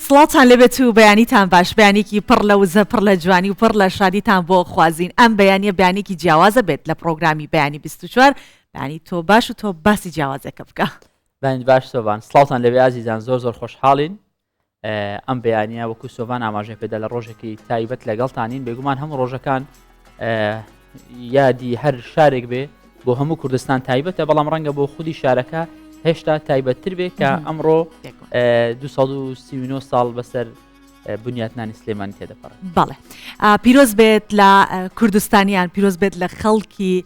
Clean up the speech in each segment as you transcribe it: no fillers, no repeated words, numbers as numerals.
سڵاوتان لێبێت و بەیانیتان باش بەیانێکی پڕ لە وزە پڕ لە جوانی و پڕ لە شادیتان بۆ خوازین ئەم بەیانە بەیانێکی جیاوازە بێت لە پرۆگرامی بەیانی 24 بەیانی تۆ باش و تۆ باسی جیاوازەکە بکە. بەیانیت باش سۆڤان سڵاوتان لێبێ ئازیزان زۆر زۆر خۆشحاڵین ئەم بەیانە وەکو سۆڤان ئاماژەی پێدا لە ڕۆژێکی تایبەت لەگەڵتانین بێگومان هەموو ڕۆژەکان یادی هەر شارێک بێ بۆ هەموو کوردستان تایبەتە بەڵام ڕەنگە بۆ خودی شارەکە هێشتا تایبەتتر بێ کە ئەمڕۆ 239 ساڵ بەسەر بنیاتنانی سلێمانی تێدەپەڕێت. بەڵێ پیرۆز بێت لە کوردستانیان پیرۆز بێت لە خەڵکی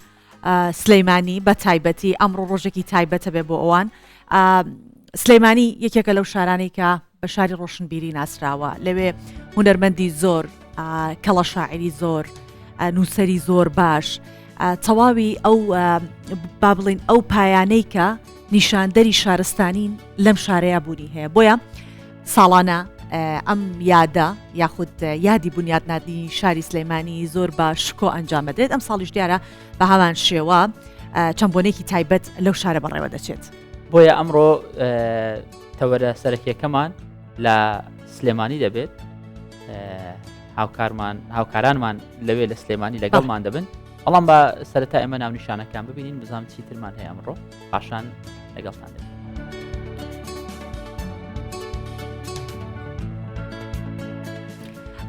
سلیمانی بە تایبەتی ئەمڕۆ ڕۆژێکی تایبەتە بێ بۆ ئەوان سلەیمانی یەکێکە لەو شارانەی کە بە شاری ڕۆشنبیری ناسراوە لەوێ هونەرمەندی زۆر کەڵە شاعری زۆر نووسەری زۆر باش تەواوی ئەو با بڵین ئەو پایانەی کە نیشاندەری شارستانین لەم شارەیە بوونی هەیە بۆیە ساڵانە ئەم یادە یاخود یادی بنیاتنانی شاری سلەیمانی زۆر بە شکۆ ئەنجامەدرێت ئەم ساڵیش دیارە بە هەمان شێوە چەند بۆنێکی تایبەت لەو شارە بەڕێوە دەچێت. بۆیە ئەمڕۆ تەوەرە سەرەکیەکەمان لە سلێمانی دەبێت هاوکارمان هاوکارانمان لەوێ لە سلێمانی لەگەڵمان دەبن بەڵام بە سەرەتا ئێمە ناونیشانەکان ببینین بزانام چیترمان هەیە ئەمڕۆ پاشان لەگەڵتان دەبین.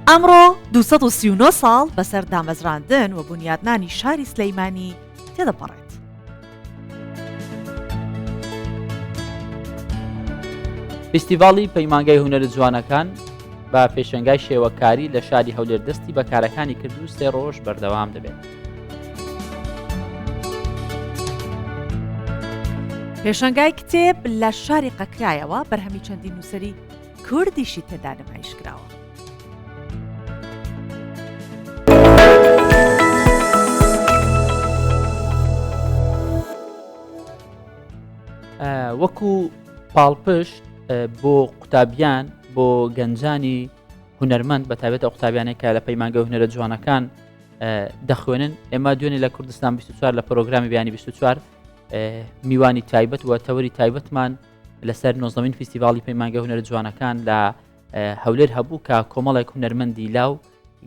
ئەمڕۆ 239 ساڵ بەسەر دامەزراندن و بنیادنانی شاری سلەیمانی تێدەپەڕێت. فیستیڤاڵی پەیمانگای هونەرە جوانەکان بە پێشەنگای شێوەکاری لە شاری هەولێر دەستی بە کارەکانی کرد و سێ ڕۆژ بەردەوام دەبێت. پێشەنگای کتێب لە شاری قەکرایەوە بەرهەمی چەندین نووسەری کوردیشی تێدا نمایش کراوە. وەکو پاڵپشت بۆ قوتابیان بۆ گەنجانی هونەرمەند بە تایبەت ئەو قوتابیانەی کە لە پەیمانگە هونەرە جوانەکان دەخوێنن ئێمە دوێنێ لە کوردستان 24 لە پرۆگرامی بیانی 24 میوانی تایبەت و تەوەری تایبەتمان لەسەر نۆزدەمین فیستیڤاڵی پەیمانگە هونەرە جوانەکان لە هەولێر هەبوو کە کۆمەڵێک هونەرمەندی لاو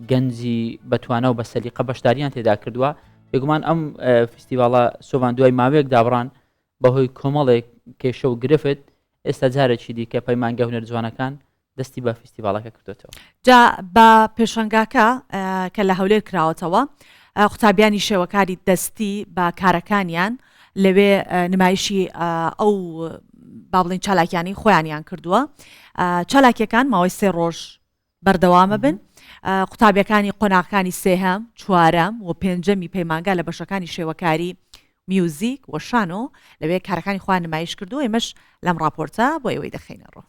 گەنجی بەتوانە و بە سەلیقە بەشداریان تێدا کردووە بێگومان ئەم فیستیڤاڵە سۆڤان دوای ماوەیەک دابڕان بەهۆی کۆمەڵێک کێشە و گرفت ئێستا جارێکی دیکە پەیمانگە هونەر جوانەکان دەستی بە فیستیڤاڵەکە کردوێتەوە. جا بە پێشەنگاکە کە لە هەولێر کراوەتەوە قوتابیانی شێوەکاری دەستی بە کارەکانیان لەوێ نمایشی ئەو با بڵین چالاکیانی خۆیانیان کردووە چالاکیەکان ماوەی سێ ڕۆژ بەردەوامە بن قوتابیەکانی قۆناغەکانی سێهەم، چوارەم و پێنجەمی پەیمانگا لە بەشەکانی شێوەکاری، میوزیک و شانۆ لەوێ کارەکانی خۆیان نمایش کردووە، ئێمەش لەم ڕاپۆرتە بۆ ئێوەی دەخەینە ڕوو.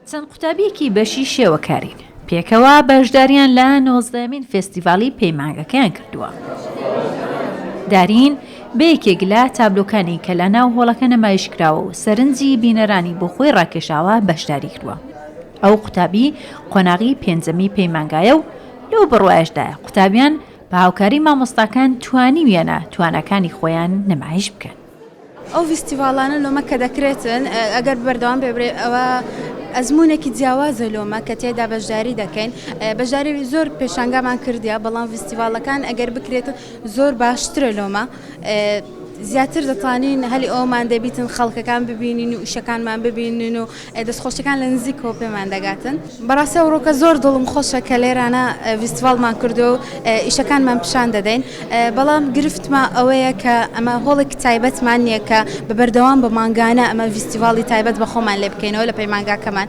چەند قوتابیەکی بەشی شێوەکارین پێکەوە بەشداریان لە نۆزدەیەمین فێستیڤاڵی پەیمانگەکەیان کردووە. دارین بە یەکێک لە تابلۆکانی کە لە ناو هۆڵەکە نمایش کراوە و سەرنجی بینەرانی بۆ خۆی ڕاکێشاوە بەشداری کردووە. ئەو قوتابی قۆناغی پێنجەمی پەیمانگایە و لەو بڕوایەشدایە قوتابیان بە هاوکاری مامۆستاکان توانیویانە تواناکانی خۆیان نمایش بکەن. ئەو ڤیستیڤاڵانە لۆمە کە دەکرێتن ئەگەر بەردەوام بێ برێ ئەوە ئەزموونێکی جیاوازە لۆمە کە تێدا بەشداری دەکەین بەشداری زۆر پێشانگامان کردیا بەڵام ڤیستیڤاڵەکان ئەگەر بکرێتن زۆر باشترە لۆمە زیاتر دەتوانین هەلی ئەومان دەبیتن خەڵکەکان ببینین و ئیشەکانمان ببینن و دەستخۆشیەکان لە نزیکەوە پێمان دەگاتن. بەڕاستی ئەوڕۆکە زۆر دڵم خۆشە کە لێرانە ڤیستیڤاڵمان کردووە و ئیشەکانمان پیشان دەدەین، بەڵام گرفتما ئەوەیە کە ئەمە هۆڵێکی تایبەتمان نییە کە بە بەردەوام بە مانگانە ئەمە ڤیستیڤاڵی تایبەت بە خۆمان لێ بکەینەوە لە پەیمانگاکەمان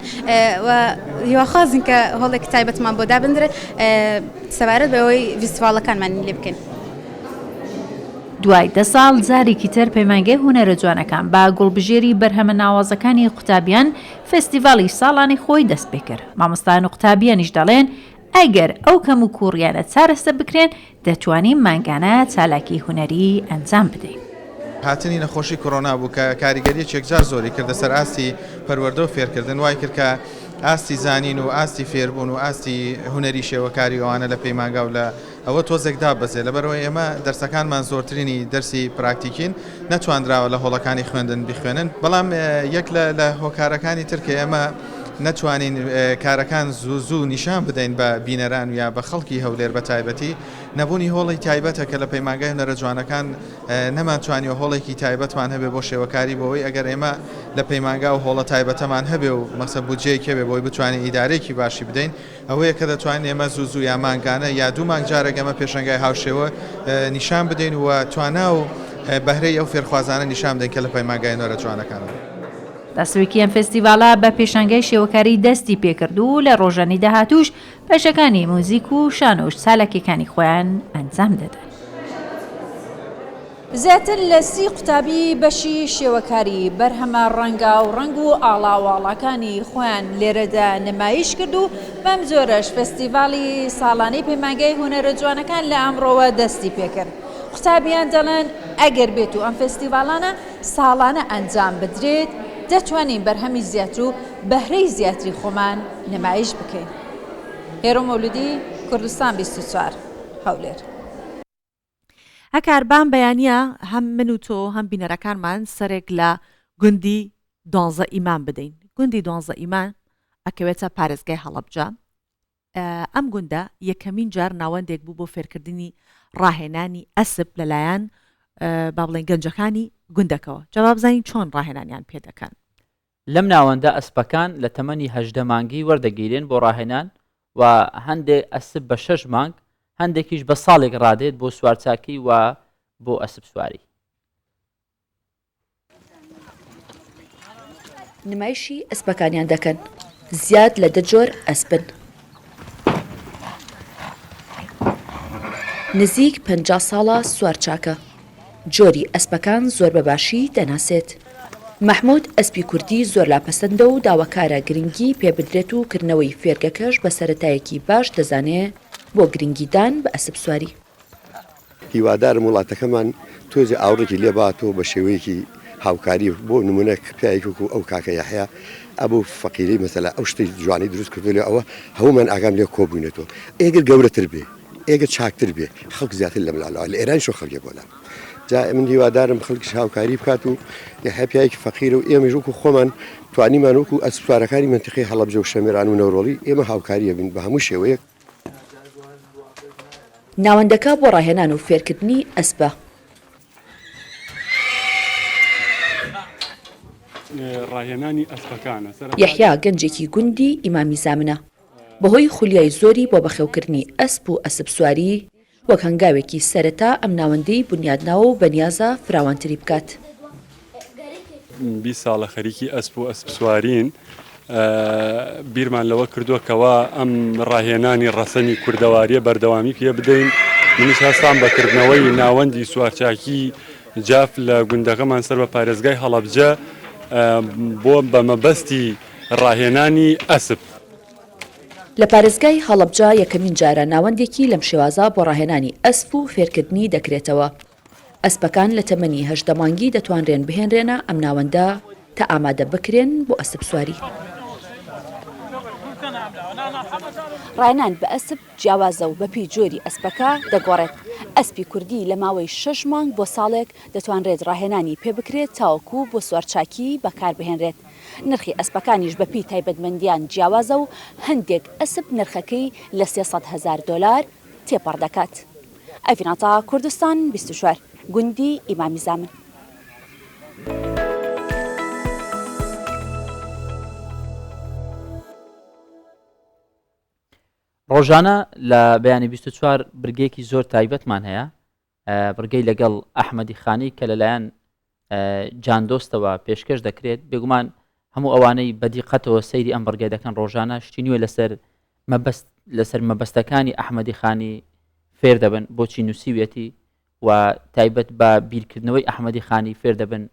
و هیواخوازین کە هۆڵێکی تایبەتمان بۆ دابندرێت سەبارەت بەوەی ڤیستیڤاڵەکانمان لێ بکەین. دوای دە ساڵ جارێکی تر پەیمانگەی هونەرە جوانەکان بە گوڵبژێری بەرهەمە ناوازەکانی قوتابیان فێستیڤاڵی ساڵانەی خۆی دەست پێکرد، مامۆستایان و قوتابیانیش دەڵێن ئەگەر ئەو کەموکووڕیانە چارەسەر بکرێن دەتوانین مانگانە چالاکی هونەری ئەنجام بدەین. هاتنی نەخۆشی کۆرۆنا بوو کە کاریگەریەکی یەکجار زۆری کردە سەر ئاستی پەروەردە و فێرکردن، وای کرد کە ئاستی زانین و ئاستی فێربوون و ئاستی هونەری شێوەکاری ئەوانە لە پەیمانگا و لە. ئەوە تۆزێک دابەزێ لەبەرئەوەی ئێمە دەرسەکانمان زۆرترینی دەرسی پراکتیکین نەتواندراوە لە هۆڵەکانی خوێندن بیخوێنن بەڵام یەک لە هۆکارەکانی تر کە ئێمە نەتوانین کارەکان زوو زوو نیشان بدەین بە بینەران یا بە خەڵکی هەولێر بە تایبەتی نەبوونی هۆڵی تایبەتە کە لە پەیمانگای هونەرە جوانەکان نەمانتوانیوە هۆڵێکی تایبەتمان هەبێ بۆ شێوەکاری بۆ ئەوەی ئەگەر ئێمە لە پەیمانگا و هۆڵە تایبەتەمان هەبێ و مەسە بودجەیەک هەبێ بۆی بتوانین ئیدارەیەکی باشی بدەین ئەوەیە کە دەتوانین ئێمە زوو زوو یا مانگانە یا دوو مانگ جارێک ئەمە پێشەنگای هاوشێوە نیشان بدەین و توانا و بەهرەی ئەو فێرخوازانە نیشان بدەین کە لە پەیمانگای هونەرە جوانەکانن. دەستپێکی ئەم فێستیڤاڵە بە پێشانگای شێوەکاری دەستی پێکرد و لە ڕۆژانی داهاتووش بەشەکانی موزیک و شانۆش چالاکیەکانی خۆیان ئەنجام دەدەن. زیاتر لە سی قوتابی بەشی شێوەکاری بەرهەمە ڕەنگاو ڕەنگ و ئاڵاواڵاکانی خۆیان لێرەدا نمایش کرد و بەم جۆرەش فێستیڤاڵی ساڵانەی پەیمانگای هونەرە جوانەکان لە ئەمڕۆوە دەستی پێکرد. قوتابیان دەڵێن ئەگەر بێت و ئەم فێستیڤاڵانە ساڵانە ئەنجام بدرێت دەتوانین بەرهەمی زیاتر و بەهرەی زیاتری خۆمان نمایش بکەین. هێرۆ مەولودی، کوردستان 24، هەولێر. هەکار بام بەیانیە هەم من و تۆ هەم بینەرەکانمان سەرێک لە گوندی دوانزە ئیمام بدەین گوندی دوانزە ئیمان ئەکەوێتە پارێزگای هەڵەبجە ئەم گوندە یەکەمین جار ناوەندێک بوو بۆ فێرکردنی ڕاهێنانی ئەسپ لەلایەن با بڵێن گەنجەکانی گوندەکەوە جا با بزانین چۆن ڕاهێنانیان پێ دەکەن. لەم ناوەندە ئەسپەکان لە تەمەنی 18 مانگی وەردەگیرێن بۆ ڕاهێنان و هەندێک ئەسپ بە شەش مانگ هەندێکیش بە ساڵێک ڕادێت بۆ سوارچاکی و بۆ ئەسپ سواری. نمایشی ئەسپەکانیان دەکەن، زیاد لە دە جۆر ئەسپن. نزیک 50 ساڵە سوارچاکە، جۆری ئەسپەکان زۆر بە باشی دەناسێت. مەحمود ئەسپی کوردی زۆر لا پەسەندە و داواکارە گرنگی پێبدرێت و کردنەوەی فێرگەکەش بە سەرەتایەکی باش دەزانێ بۆ گرنگیدان بە ئەسپسواری. هیوادارم وڵاتەکەمان تۆزێ ئاوڕێکی لێ باتەوە بە شێوەیەکی هاوکاری بۆ نمونە پیاوێکی وەکو ئەو کاکە یەحیا ئەبو فەقیرەی مەسەلا ئەو شتەی جوانی دروست کردوە لێ ئەوە هەموومان ئاگام لێ کۆبوینەتەوە ئێگەر گەورەتر بێ ئێگەر چاکتر بێ خەڵک زیاتر لەم لاوە لە ئێرانیشەوە خەڵکێ بۆ لام جا من هیوادارم خەڵکیش هاوکاری بکات و یەحیا پیاوێکی فەقیرە و ئێمەش وەکو خۆمان توانیمان وەکو ئەسپسوارەکانی مەنتیقەی هەڵەبجە و شەمێران و نەورۆڵی ئێمە هاوکاری ئەبین بە هەموو شێوەیەک. ناوەندەکە بۆ ڕاهێنان و فێرکردنی ئەسپە. یەحیا گەنجێکی گوندی ئیمامی زامنە، بەهۆی خولیای زۆری بۆ بەخێوکردنی ئەسپ و ئەسپسواری، وەک هەنگاوێکی سەرەتا ئەم ناوەندەی بونیادناوە و بەنیازە فراوانتری بکات. 20 ساڵە خەریکی ئەسپ و ئەسپسوارین، بیرمان لەوە کردووە کەوا ئەم ڕاهێنانی ڕەسەنی کوردەواریە بەردەوامی پێ بدەین، منیش هەستام بە کردنەوەی ناوەندی سوارچاکی جاف لە گوندەکەمان سەر بە پارێزگای هەڵەبجە بۆ بە مەبەستی ڕاهێنانی ئەسپ. لە پارێزگای هەڵەبجە یەکەمین جارە ناوەندێکی لەم شێوازە بۆ ڕاهێنانی ئەسپ و فێرکردنی دەکرێتەوە. ئەسپەکان لە تەمەنی 18 مانگی دەتوانرێن بهێنرێنە ئەم ناوەندە تا ئامادە بکرێن بۆ ئەسپسواری. ڕاهێنان بە ئەسپ جیاوازە و بەپێی جۆری ئەسپەکە دەگۆڕێت. ئەسپی کوردی لە ماوەی شەش مانگ بۆ ساڵێک دەتوانرێت ڕاهێنانی پێبکرێت تاوەکو بۆ سوارچاکی بەکاربهێنرێت. نرخی ئەسپەکانیش بەپێی تایبەتمەندیان جیاوازە و هەندێک ئەسپ نرخەکەی لە 300 هەزار دۆلار تێپەڕ دەکات. ئەڤین عەتا، کوردستان 24، گوندی ئیمامی زامن. ڕۆژانە لە بەیانی 24 برگێکی زۆر تایبەتمان هەیە بڕگەی لەگەڵ ئەحمەدی خانی کە لەلایەن جاندۆستەوە پێشکەش دەکرێت بێگومان هەموو ئەوانەی بەدیقەتەوە سەیری ئەم بڕگە دەکەن ڕۆژانە شتی نوێ لەسەر مەبەست لەسەر مەبەستەکانی ئەحمەدی خانی فێر دەبن بۆچی نووسیویەتی و تایبەت بە بیرکردنەوەی ئەحمەدی خانی فێر دەبن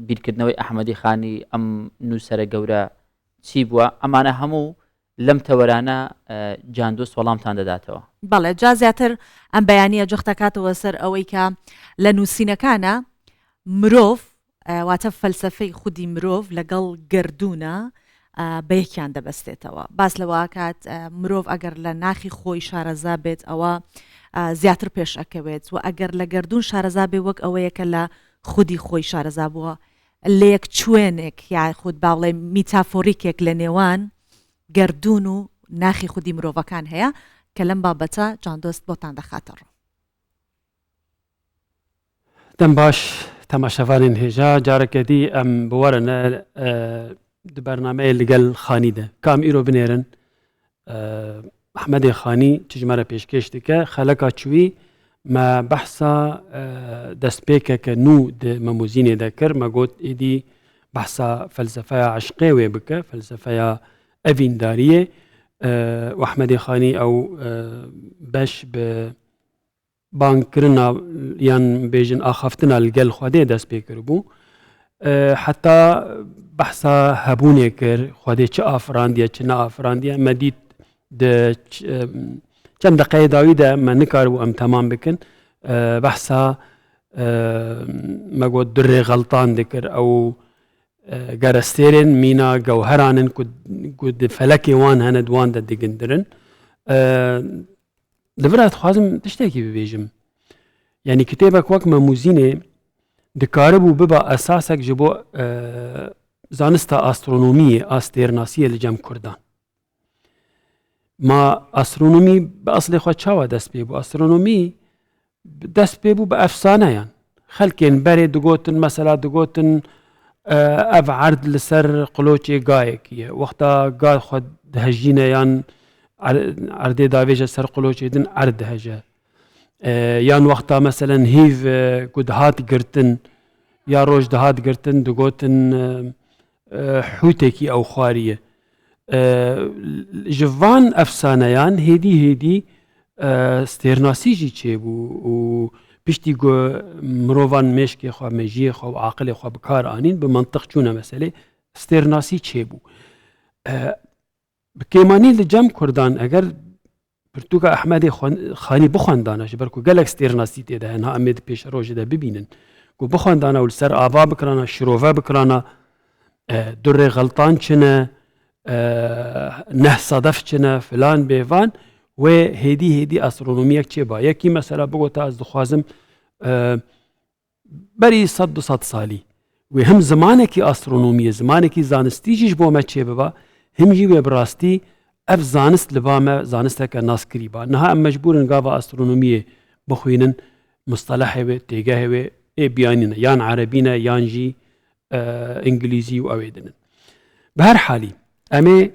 بیرکردنەوەی ئەحمەدی خانی ئەم نووسەرە گەورە چی بووە ئەمانە هەموو لەم تەوەرانە جاندۆست وەڵامتان دەداتەوە. بەڵێ جا زیاتر ئەم بەیانە جەختەکاتەوە سەر ئەوەی کە لە نووسینەکانە مرۆڤ واتە فەلسەفەی خودی مرۆڤ لەگەڵ گەردوونە بە یەکیان دەبەستێتەوە باس لەوەکات مرۆڤ ئەگەر لە ناخی خۆی شارەزا بێت ئەوە. زیاتر پێش ئەکەوێت و ئەگەر لە گەردوون شارەزا بێ وەک ئەوەیە کە لە خودی خۆی شارەزا بووە لەیەکچوێنێک یاخود با بڵێ میتافۆریکێک لە نێوان گەردوون و ناخی خودی مرۆڤەکان هەیە کە لەم بابەتە جاندۆست بۆتان دەخاتە ڕوو. دەم باش تەماشەڤانên hêja careke dî em bi we re ne di bernameyê li gel Xanî de. Ka em îro binêrin Ehmedê Xanî çi ji me re pêşkêş dike. Xeleka çûyî me behsa destpêkeke nû di memûzînê de kir. Me got êdî behsa felsefeya eşqê wê bike, felsefeya evîndariyê û Ehmedê Xanî ew beş bi Bangkirina yan bêjin axaftina li gel Xwedê dest pê kiribû. Heta behsa hebûnê kir, Xwedê çi afirandiye, çi neafirandiye. Me dît di çend deqeyê dawî de me nikaribû em temam bikin. Behsa me got du rê xeltan dikir ew gerestêrên mîna gewheran in ku di felekê wan hene di wan de digindirin. Li vir ez dixwazim tiştekî bibêjim. Yanî kitêbek wek Memûzînê dikaribû biba esasek ji bo zanista astronomiyê, a stêrnasiyê li cem Kurdan. Ma astronomî bi eslê xwe çawa dest pê bû? Astronomî Dest pê bû bi efsaneyan. Xelkên berê digotin mesela digotin ev erd li ser qiloçê gayekî ye. Wexta ga xwe dihejîne yan erdê davêje ser qiloçê din erd diheje. Yan wexta meselen hîv ku dihat girtin ya roj dihat girtin digotin hûtekî ew xwariye. Ji van efsaneyan hêdî hêdî stêrnasî jî çêbû û piştî ku mirovan mêşkê xwe, mejiyê xwe û aqilê xwe bi kar anîn bi mentiq çûne meselê stêrnasî çêbû. Bi kêmanî li cem Kurdan eger Pirtûka Ehmedê Xanî bixwendana ji ber ku gelek stêrnasî tê de hene em ê di pêşerojê de bibînin ku bixwendana û li ser ava bikirana şirove bikirana du rê xeltan çi ne neh sedef çi ne filan bêvan wê hêdî hêdî astronomiyek çêba yekî mesela bigota ez dixwazim Berî sed du sed salî wê him zimanekî astronomiyê, zimanekî zanistî jî ji bo me çêbiba, him jî wê bi rastî ev zanist li ba me zanisteke naskirî ba. Niha em mecbûr in gava astronomiyê bixwînin, mustelehê wê, têgehê wê ê biyanî ne, yan erebî ne yan jî îngilîzî û ew ê din in. Bi her halî em ê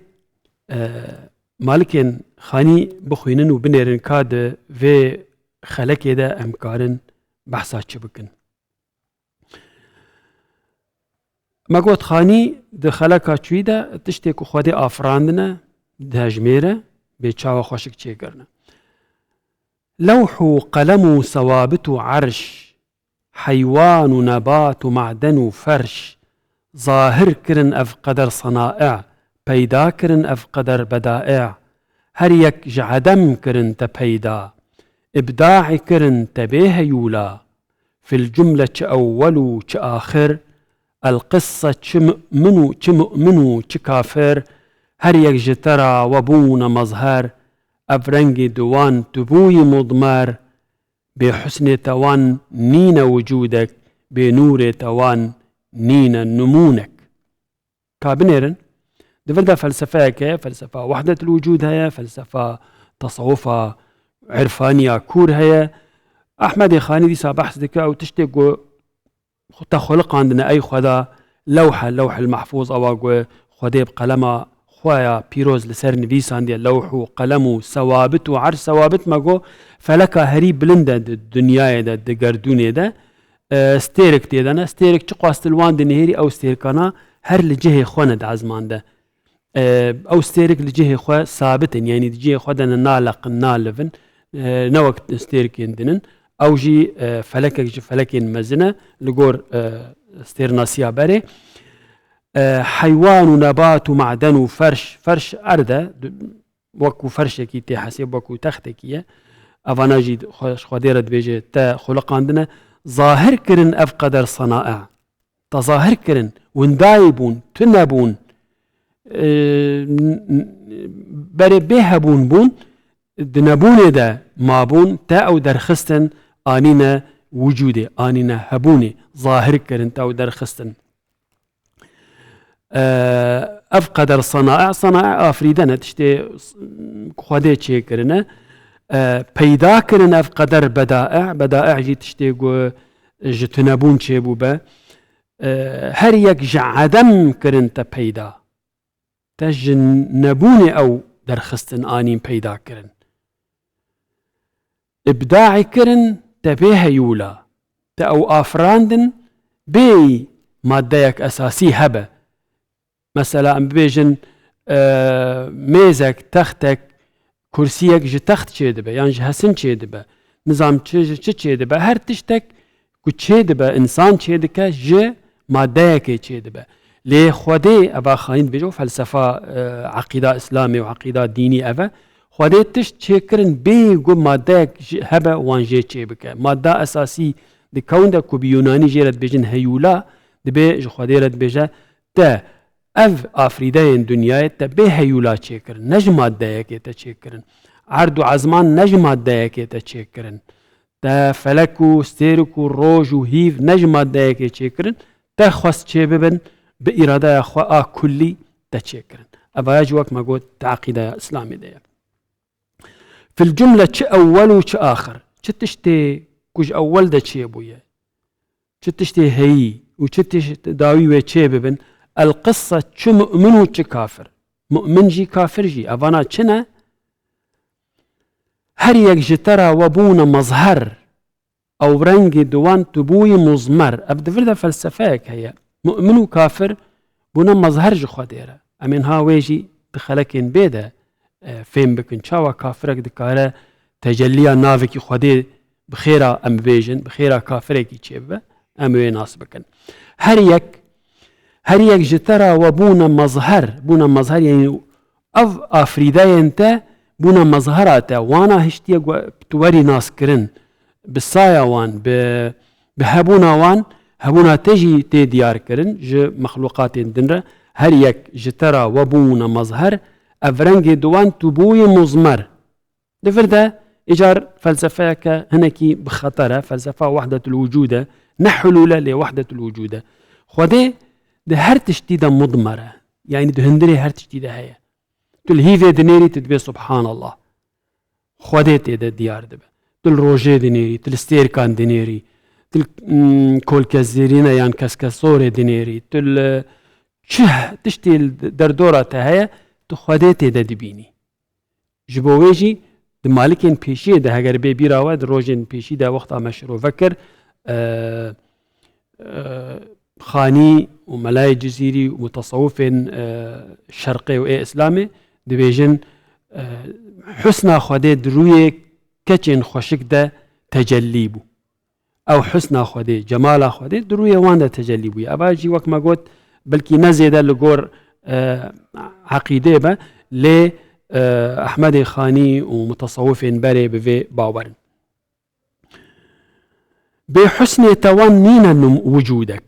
malikên xanî bixwînin û binêrin ka di vê xelekê de em karin behsa çi bikin. Me got xanî di xeleka çûyî de tiştê ku Xwedê afirandine dihejmêre bê çawa xweşik çêkirine. Lewh û qelem û sewabit û erş, heywan û nebat û maden û ferş, zahir kirin ev qeder senai, peyda kirin ev qeder bedai, her yek ji edem kirin te peyda, Îbdaî kirin te bê heyûla, fil cumle çi ewwel û çi axir, elqisse çi mu'min û çi mu'min û çi kafir, her yek ji te ra webûne mezher, ev rengê di wan tu bûyî mudmer, bê husnê te wan nîne wicûdek, bê nûrê te wan nîne nimûnek. Ka binêrin, di vir de felsefeyek heye, felsefa wahdetul wicûd heye, felsefa tesewufa irfaniya kûr heye. Ehmedê Xanî dîsa behs dike ew tiştê ku te xuliqandine ey Xweda lewhe, lewhil mehfûz ewa ku Xwedê bi qelema xwe ya pîroz li ser nivîsandiye lewh û qelem û sewabit û erş sewabit me got feleka herî bilind e di dinyayê de di gerdûnê de Stêrk tê de ne. Stêrk çiqas tu li wan dinihêrî ew stêrkana her li cihê xwe ne di ezman de. Ew stêrk li cihê xwe sabit in yanî di cihê xwe de ne naleqin nalivin ne wek stêrkên din in. Ew jî felekek ji felekên mezin e li gor stêrnasiya berê. Heywan û nebat û maden û ferş ferş erd e Wekû ferşekî tê hesêb wekû textekî ye. Evana jî ji Xwedê re dibêje te xuliqandine. Zahir kirin ev qeder senae. Te zahir kirin, windayî bûn, tune bûn. Berê bê hebûn bûn. Di nebûnê de mabûn te ew derxistin anîne wicûdê, anîne hebûnê, zahir kirin te ew derxistin. Ev qeder sanae, sanae afirîde ne tiştê Xwedê çêkirine. Peyda kirin ev qeder bedae, bedae jî tiştê ku ji tunebûn çêbûbe. Her yek ji edem kirin te peyda. Te ji nebûnê ew derxistin anîn peyda kirin. Îbdaê kirin te bê heyûla. Te ew afirandin bêyî maddeyek esasî hebe. Mesela em bibêjin mêzek, textek, Kursiyek ji text çêdibe yan ji hesin çêdibe. Nizam çi ji çi çêdibe. Her tiştek ku çêdibe insan çêdike ji madeyekê çêdibe. Lê Xwedê eva xanî dibêje û felsefa eqîda îslamê û eqîda dînî ev e. Xwedê tişt çêkirin bêyî ku madeyek hebe wan jê çêbike. Madda esasî di kewn de ku bi yûnanî jê re dibêjin heyûla dibê ji Xwedê re dibêje te Ev afirîdeyên dinyayê te bê heyûla çêkirin, ne ji madeyekê te çêkirin. Erd û ezman ne ji madeyekê te çêkirin. Te felek û stêrik û roj û hîv ne ji madeyekê çêkirin, te xwest çêbibin bi îradeya xwe a kullî te çêkirin. Ev aya jî wek me got di eqîdeya Îslamê de ye. Fil cumle çi ewwel û çi axir, çi tiştê ku ji ewwel de çêbûye, Çi tiştê heyî û çi tişt dawî wê çê bibin, el-qissa çi mu'min û çi kafir. Mu'min jî kafir jî evana çi ne? Her yek ji te re webûne mezher, ew rengê di wan tu bûyî muzmer. Ev di vir de felsefeyek heye. Mu'min û kafir bûne mezher ji Xwedê re. Em ê niha wê jî di xelekên bê de fêm bikin. Çawa kafirek dikare tecelliya navekî Xwedê Bi xêra em bibêjin, bi xêra kafirekî çêbibe, em wê nas bikin. Her yek her yek ji te re we bûne mezher, bûne mezher yanî ev afirîdeyên te bûne mezhera te, wana hiştiye ku tu werî naskirin. Bi saya wan, bi bi hebûna wan, hebûna te jî tê diyarkirin ji mexlûqatên din re. Her yek ji te re we bûne mezher, ev rengê di wan tu bûyî muzmer. Di vir de îcar felsefeyeke hinekî bi xeter e, felsefa wehdetul wicûd e, ne hulûl e lê wehdetul wicûd e. Xwedê di her tiştî de mudmer e, yanî di hundirê her tiştî de heye. Tu li hîvê dinêrî tu dibê subhanallah. Xwedê tê de diyar dibe. Tu li rojê dinêrî, tu li stêrkan dinêrî, tu li kolkezêrîne yan keskesorê dinêrî, tu li çi tiştê li derdora te heye tu Xwedê tê de dibînî. Ji bo wê jî di malikên pêşiyê de heger bê bîra we di rojên pêşî de wexta me şirove kir Xanî û Melayê Cizîrî û mutesewifên şerqê û ê Îslamê dibêjin husna Xwedê di rûyê keçên xweşik de tecellî bû. Ew husna Xwedê, cemala Xwedê di rûyê wan de tecellî bûye. Eva jî wek me got belkî ne zêde li gor eqîdê be lê Ehmedê Xanî û mutesewifên berê bi vê bawer in. Bê husnê te wan nîne wicûdek.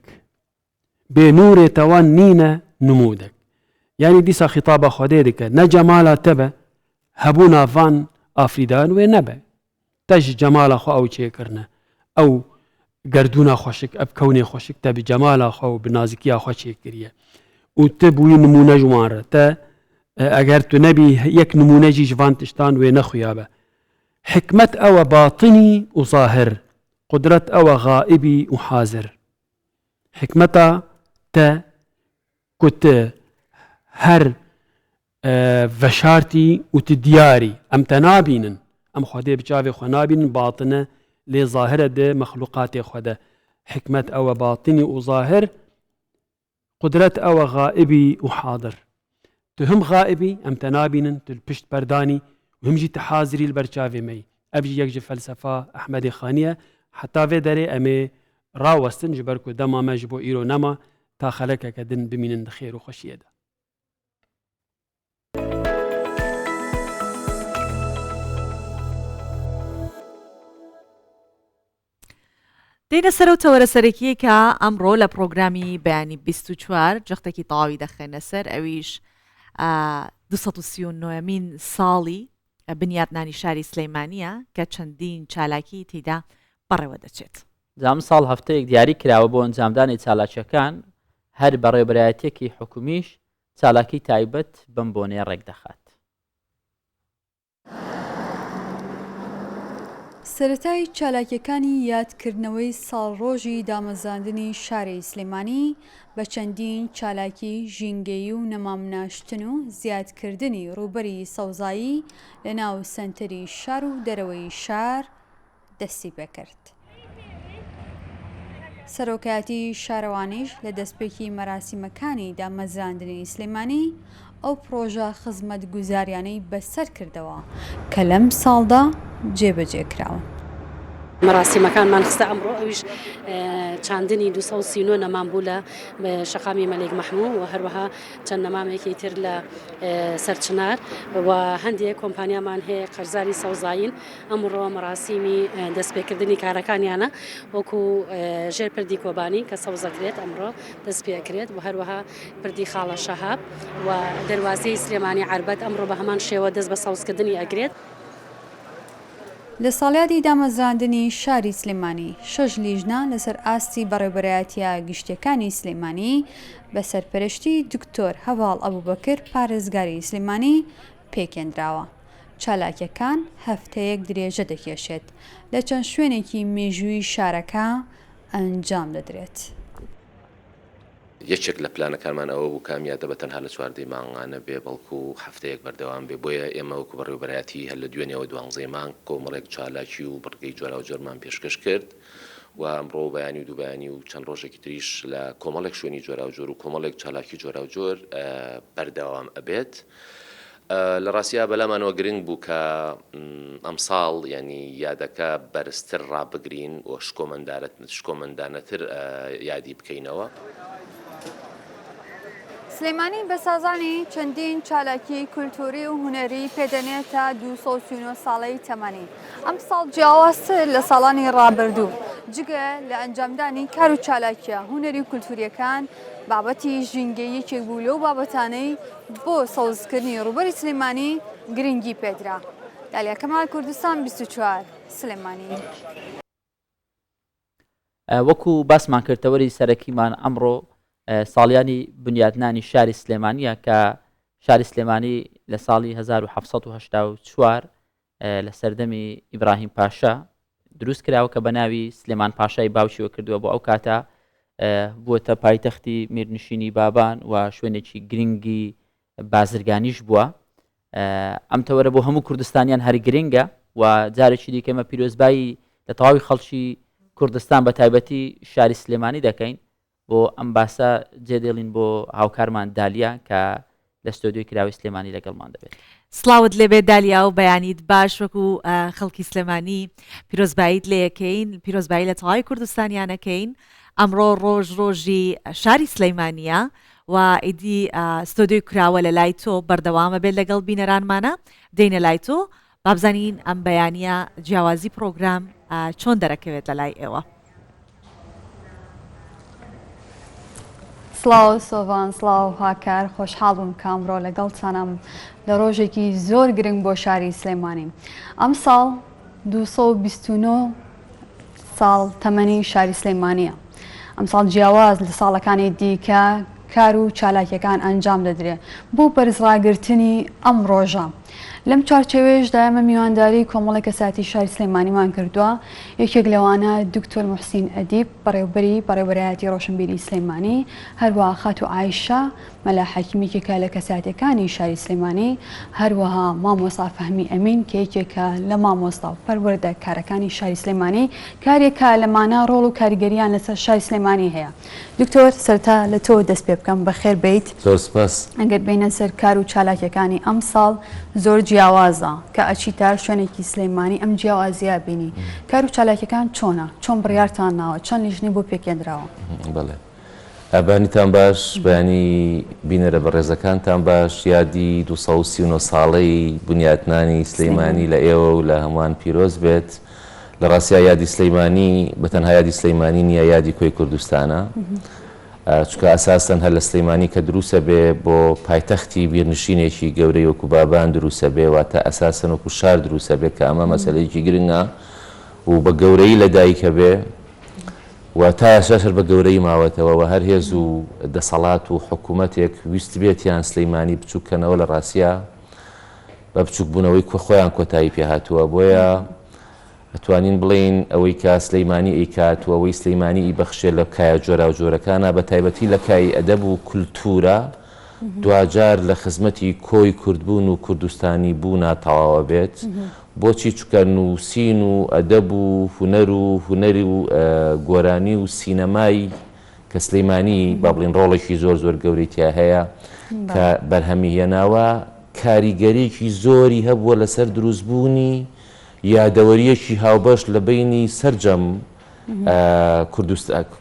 Bê nûrê te wan nîne nimûdek. Yanî dîsa xîtaba Xwedê dike. Ne cemala te be, hebûna van afirîdayan wê nebe. Te ji cemala xwe ew çêkirine. Ew gerdûna xweşik, ev kewnê xweşik te bi cemala xwe û bi nazikiya xwe çêkiriye. Û tu bûyî nimûne ji wan re. Te eger tu nebî yek nimûne jî ji van tiştan wê nexuya be. Hikmet ew e batinî û zahir, qudret ew e xaibî û hazir. Hikmeta te ku tu her veşartî û tu diyar î. Em te nabînin. Em Xwedê bi çavê xwe nabînin, batin e lê zahir e di mexlûqatê xwe de. Hikmet ew e batinî û zahir, qudret ew e xaibî û hadir. Tu him xaib î, em te nabînin, tu li pişt perdan î û him jî tu hazir î li ber çavê me yî. Ev jî yek ji felsefa Ehmedê Xanî ye. Heta vê derê em ê rawestin ji ber ku dema me ji bo îro nema ta xelekeke din bimînin di xêr û xweşiyê de. دێینە سەر ئەو تەوەرە سەرەکیەی کە ئەمڕۆ لە پڕۆگرامی بەیانی 24 جەختێکی تەواوی دەخەینە سەر ئەویش 239مین ساڵی. بنیاتنانی شاری سلەیمانییە کە چەندین چالاکی تێیدا بەڕێوە دەچێت. جا ئەمساڵ هەفتەیەک دیاری کراوە بۆ ئەنجامدانی چالاکییەکان، هەر بەڕێوەبەرایەتییەکی حکومیش چالاکی تایبەت بەم بۆنەیە ڕێکدەخات. سەرەتای چالاکیەکانی یادکردنەوەی ساڵڕۆژی دامەزراندنی شاری سلێمانی بە چەندین چالاکی ژینگەیی و نەمام ناشتن و زیادکردنی ڕووبەری سەوزایی لە ناو سەنتەری شار و دەرەوەی شار دەستی پێکرد. سەرۆکایەتی شارەوانیش لە دەستپێکی مەراسیمەکانی دامەزراندنی سلێمانی ئەو پڕۆژە خزمەتگوزاریانەی بەسەر کردەوە کە لەم ساڵدا جێبەجێ کراون. مەراسیمەکانمان خستە ئەمڕۆ ئەویش چاندنی 239 نەمام بوو لە شەقامی مەلیک مەحموو و هەروەها چەند نەمامێکی تر لە سەرچنار و هەندێک کۆمپانیامان هەیە قەرزاری سەوزایین ئەمڕۆ مەراسیمی دەستپێکردنی کارەکانیانە وەکو ژێر پردی کۆبانی کە سەوزەکرێت ئەمڕۆ دەست پێکرێت و هەروەها پردی خاڵە شەهاب و دەروازەی سلێمانی عەربەت ئەمڕۆ بە هەمان شێوە دەست بە سەوزکردنی ئەگرێت. لە ساڵیادی دامەزراندنی شاری سلێمانی، شەش لیژنە لەسەر ئاستی بەڕێوەبەرایەتییە گشتییەکانی سلێمانی بە سەرپەرشتی دکتۆر هەڤاڵ ئەبوبەکر پارێزگاری سلێمانی پێکهێنراوە. چالاکیەکان هەفتەیەک درێژە دەکێشێت، لە چەند شوێنێکی مێژوویی شارەکە ئەنجام دەدرێت. یەکێک لە پلانەکانمان ئەوە بوو کە ئەم یادە بە تەنها لە چواردەی مانگا نەبێ بەڵکو هەفتەیەک بەردەوام بێ، بۆیە ئێمە وەکو بەڕێوەبەرایەتی هەر لە دوێنێوە دوانزەی مانگ کۆمەڵێک چالاکی و بڕگەی جۆراوجۆرمان پێشکەش کرد و ئەمڕۆ و بەیانی و دووبەیانی و چەند ڕۆژێکی تریش لە کۆمەڵێک شوێنی جۆراوجۆر و کۆمەڵێک چالاکی جۆراوجۆر بەردەوام ئەبێت. لە ڕاستیا بەلامانەوە گرنگ بوو کە ئەمساڵ یانی یادەکە بەرزتر ڕابگرین و شکۆمەندانەتر یادی بکەینەوە. سلێمانی بە سازانی چەندین چالاکی کولتووری و هونەری پێدەنێتە 239 ساڵەی تەمەنی. ئەمساڵ جیاوازتر لە ساڵانی ڕابردوو، جگە لە ئەنجامدانی کار و چالاکییە هونەری و کولتوورییەکان، بابەتی ژینگەیی یەکێک بوو لەو بابەتانەی بۆ سەوزکردنی ڕووبەری سلێمانی گرنگی پێدرا. دالیا کەمال کوردستان 24 سلێمانی. وەکو باسمان کرد تەوەری سەرەکیمان ئەمڕۆ ساڵیانی بنیادنانی شاری سلێمانیە کە شاری سلێمانی لە ساڵی 1970 لە سەردەمی ئیبراهیم پاشا دروست کراوە کە بە ناوی سلێمان پاشای باوکیەوە کردووە بۆ ئەو کاتە بووەتە پایتەختی میرنشینی بابان و شوێنێکی گرنگی بازرگانیش بووە ئەم تەوەرە بۆ هەموو کوردستانیان هەر گرنگە و جارێکی دیکەمە پیرۆزبایی لە تەواوی خەڵکی کوردستان بە تایبەتی شاری سلێمانی دەکەین بۆ ئەم باسە جێ دێڵین بۆ هاوکارمان دالیا کە لە ستۆدیۆی کراوەی سلێمانی لەگەڵمان دەبێت. سڵاوت لێبێ دالیا و بەیانیت باش وەکو خەڵکی سلێمانی پیرۆزباییت لێەکەین پیرۆزبایی لە تەواوی کوردستانیانەکەین ئەمڕۆ ڕۆژ ڕۆژی شاری سلەیمانیە و ئیدی ستۆدیۆی کراوە لە لای تۆ بەردەوامە بێت لەگەڵ بینەرانمانە دێینە لای تۆ بابزانین ئەم بەیانیە جیاوازی پڕۆگرام چۆن دەرەکەوێت لەلای ئێوە؟ سڵاو سۆڤان سڵاو هاکار خۆشحاڵ بووم کە ئەمڕۆ لەگەڵتانم لە ڕۆژێکی زۆر گرنگ بۆ شاری سلێمانی ئەمساڵ 229 ساڵ تەمەنی شاری سلێمانییە. ئەمساڵ جیاواز لە ساڵەکانی دیکە کار و چالاکیەکان ئەنجام دەدرێت بۆ بەرزڕاگرتنی ئەم ڕۆژە. لەم چوارچێوەیەشدا ئێمە میوانداری کۆمەڵێک کەسایەتی شاری سلێمانیمان کردووە، یەکێک لەوانە دکتۆر موحسین ئەدیب بەڕێوبەری بەڕێوبەرایەتی ڕۆشنبیری سلێمانی، هەروەها خاتوو ئایشە مەلا حەکیم یەکێکە لە کەسایەتیەکانی شاری سلێمانی، هەروەها مامۆستا فەهمی ئەمین کە یەکێکە لە مامۆستا و پەروەردە کارەکانی شاری سلێمانی، کارێکە لەمانە ڕۆڵ و کاریگەریان لەسەر شاری سلێمانی هەیە. دکتۆر سەرەتا لە تۆوە دەست پێ بکەم، بەخێر بێیت. زۆر سوپاس. ئەگەر بێینە سەر کار و چالاکیەکانی ئەمساڵ زۆر جیاوازە، کە ئەچیتە هەر شوێنێکی سلێمانی ئەم جیاوازیە ئەبینی، کار و چالاکیەکان چۆنە؟ چۆن بڕیارتان ناوە؟ چەند لیژنەی بۆ پێکهێنراوە؟ بەڵێ. بەیانیتان باش، بەیانی بینەرە بەڕێزەکانتان باش، یادی 239 ساڵەی بنیاتنانی سلەیمانی لە ئێوە و لە هەمووان پیرۆز بێت. لە ڕاستیا یادی سلەیمانی بە تەنها یادی سلەیمانی نییە، یادی کۆی کوردستانە. چونکە ئەساسەن هەر لە سلیمانی کە دروسە بێ بۆ پایتەختی بیرنشینێکی گەورەی وەکو بابان دروسە بێ واتە ئەساسەن وەکو شار دروسە بێ کە ئەمە مەسەلەیەکی گرنگە و بە گەورەی لە دایکە بێ و تا ئێستاش هەر بە گەورەی ماوەتەوە و هەر هێز و دەسەڵات و حکوومەتێک ویستبێتیان سلیمانی بچووک کەنەوە لە ڕاستیا بە بچووکبوونەوەی خۆیان کۆتایی پێهاتووە بۆیە ئەتوانین بڵێین ئەوەی کە سلیمانی ئەیکات و ئەوەی سلیمانی ئیبەخشێ لە کایە جۆراوجۆرەکانا بە تایبەتی لە کایەی ئەدەب و کولتوورا دواجار لە خزمەتی کۆی کوردبوون و کوردستانی بوونا تەواوە بێت. بۆچی؟ چونکە نووسین و ئەدەب و هونەر و هونەری و گۆرانی و سینەمای کە سلیمانی با بڵێین ڕۆڵێکی زۆر زۆر گەورەی تیا هەیە کە بەرهەمی هێناوە کاریگەریی زۆری هەبووە لەسەر دروستبوونی یادەوەرییەکی هاوبەش لە بەینی سەرجەم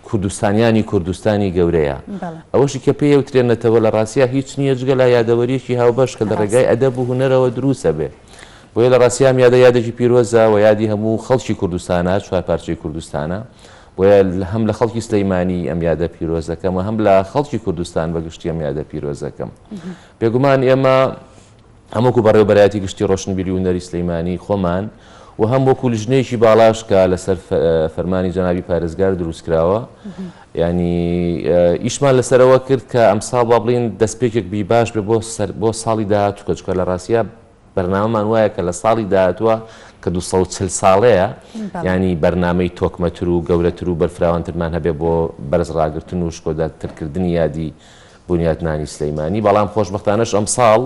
کوردستانیانی کوردستانی گەورەیە. ئەوەشی کە پێی ئەوترێ نەتەوە لە ڕاستیا هیچ نییە جگە لە یادەوەرییەکی هاوبەش کە لە ڕێگای ئەدەب و هونەرەوە دروست ئەبێ. بۆیە لە ڕاستیا ئەم یادە یادێکی پیرۆزە و یادی هەموو خەڵکی کوردستانە، چوارپارچەی کوردستانە. بۆیە هەم لە خەڵکی سلەیمانی ئەم یادە پیرۆز دەکەم و هەم لە خەڵکی کوردستان بە گشتی ئەم یادە پیرۆز دەکەم. بێگومان ئێمە هەم وەکو بەڕێوەبەرایەتی گشتی ڕۆشنبیری و هونەری سلیمانی خۆمان و هەم وەکو لیژنەیەکی باڵاش کە لەسەر فەرمانی جەنابی پارێزگار دروستکراوە ینی ئیشمان لەسەرەوە کرد کە ئەمساڵ با بڵین دەستپێکێک بی باش بێ بۆ سەر بۆ ساڵی داهاتوو کە چکە لە ڕاستە بەرنامەمان وایە کە لە ساڵی داهاتووە کە 240 ساڵەیە ینی بەرنامەی تۆکمەتر و گەورەتر و بەرفراوانترمان هەبێ بۆ بەرز ڕاگرتن و شکۆدارترکردنی یادی بونیادنانی سلیمانی، بەڵام خۆشبەختانەش ئەمساڵ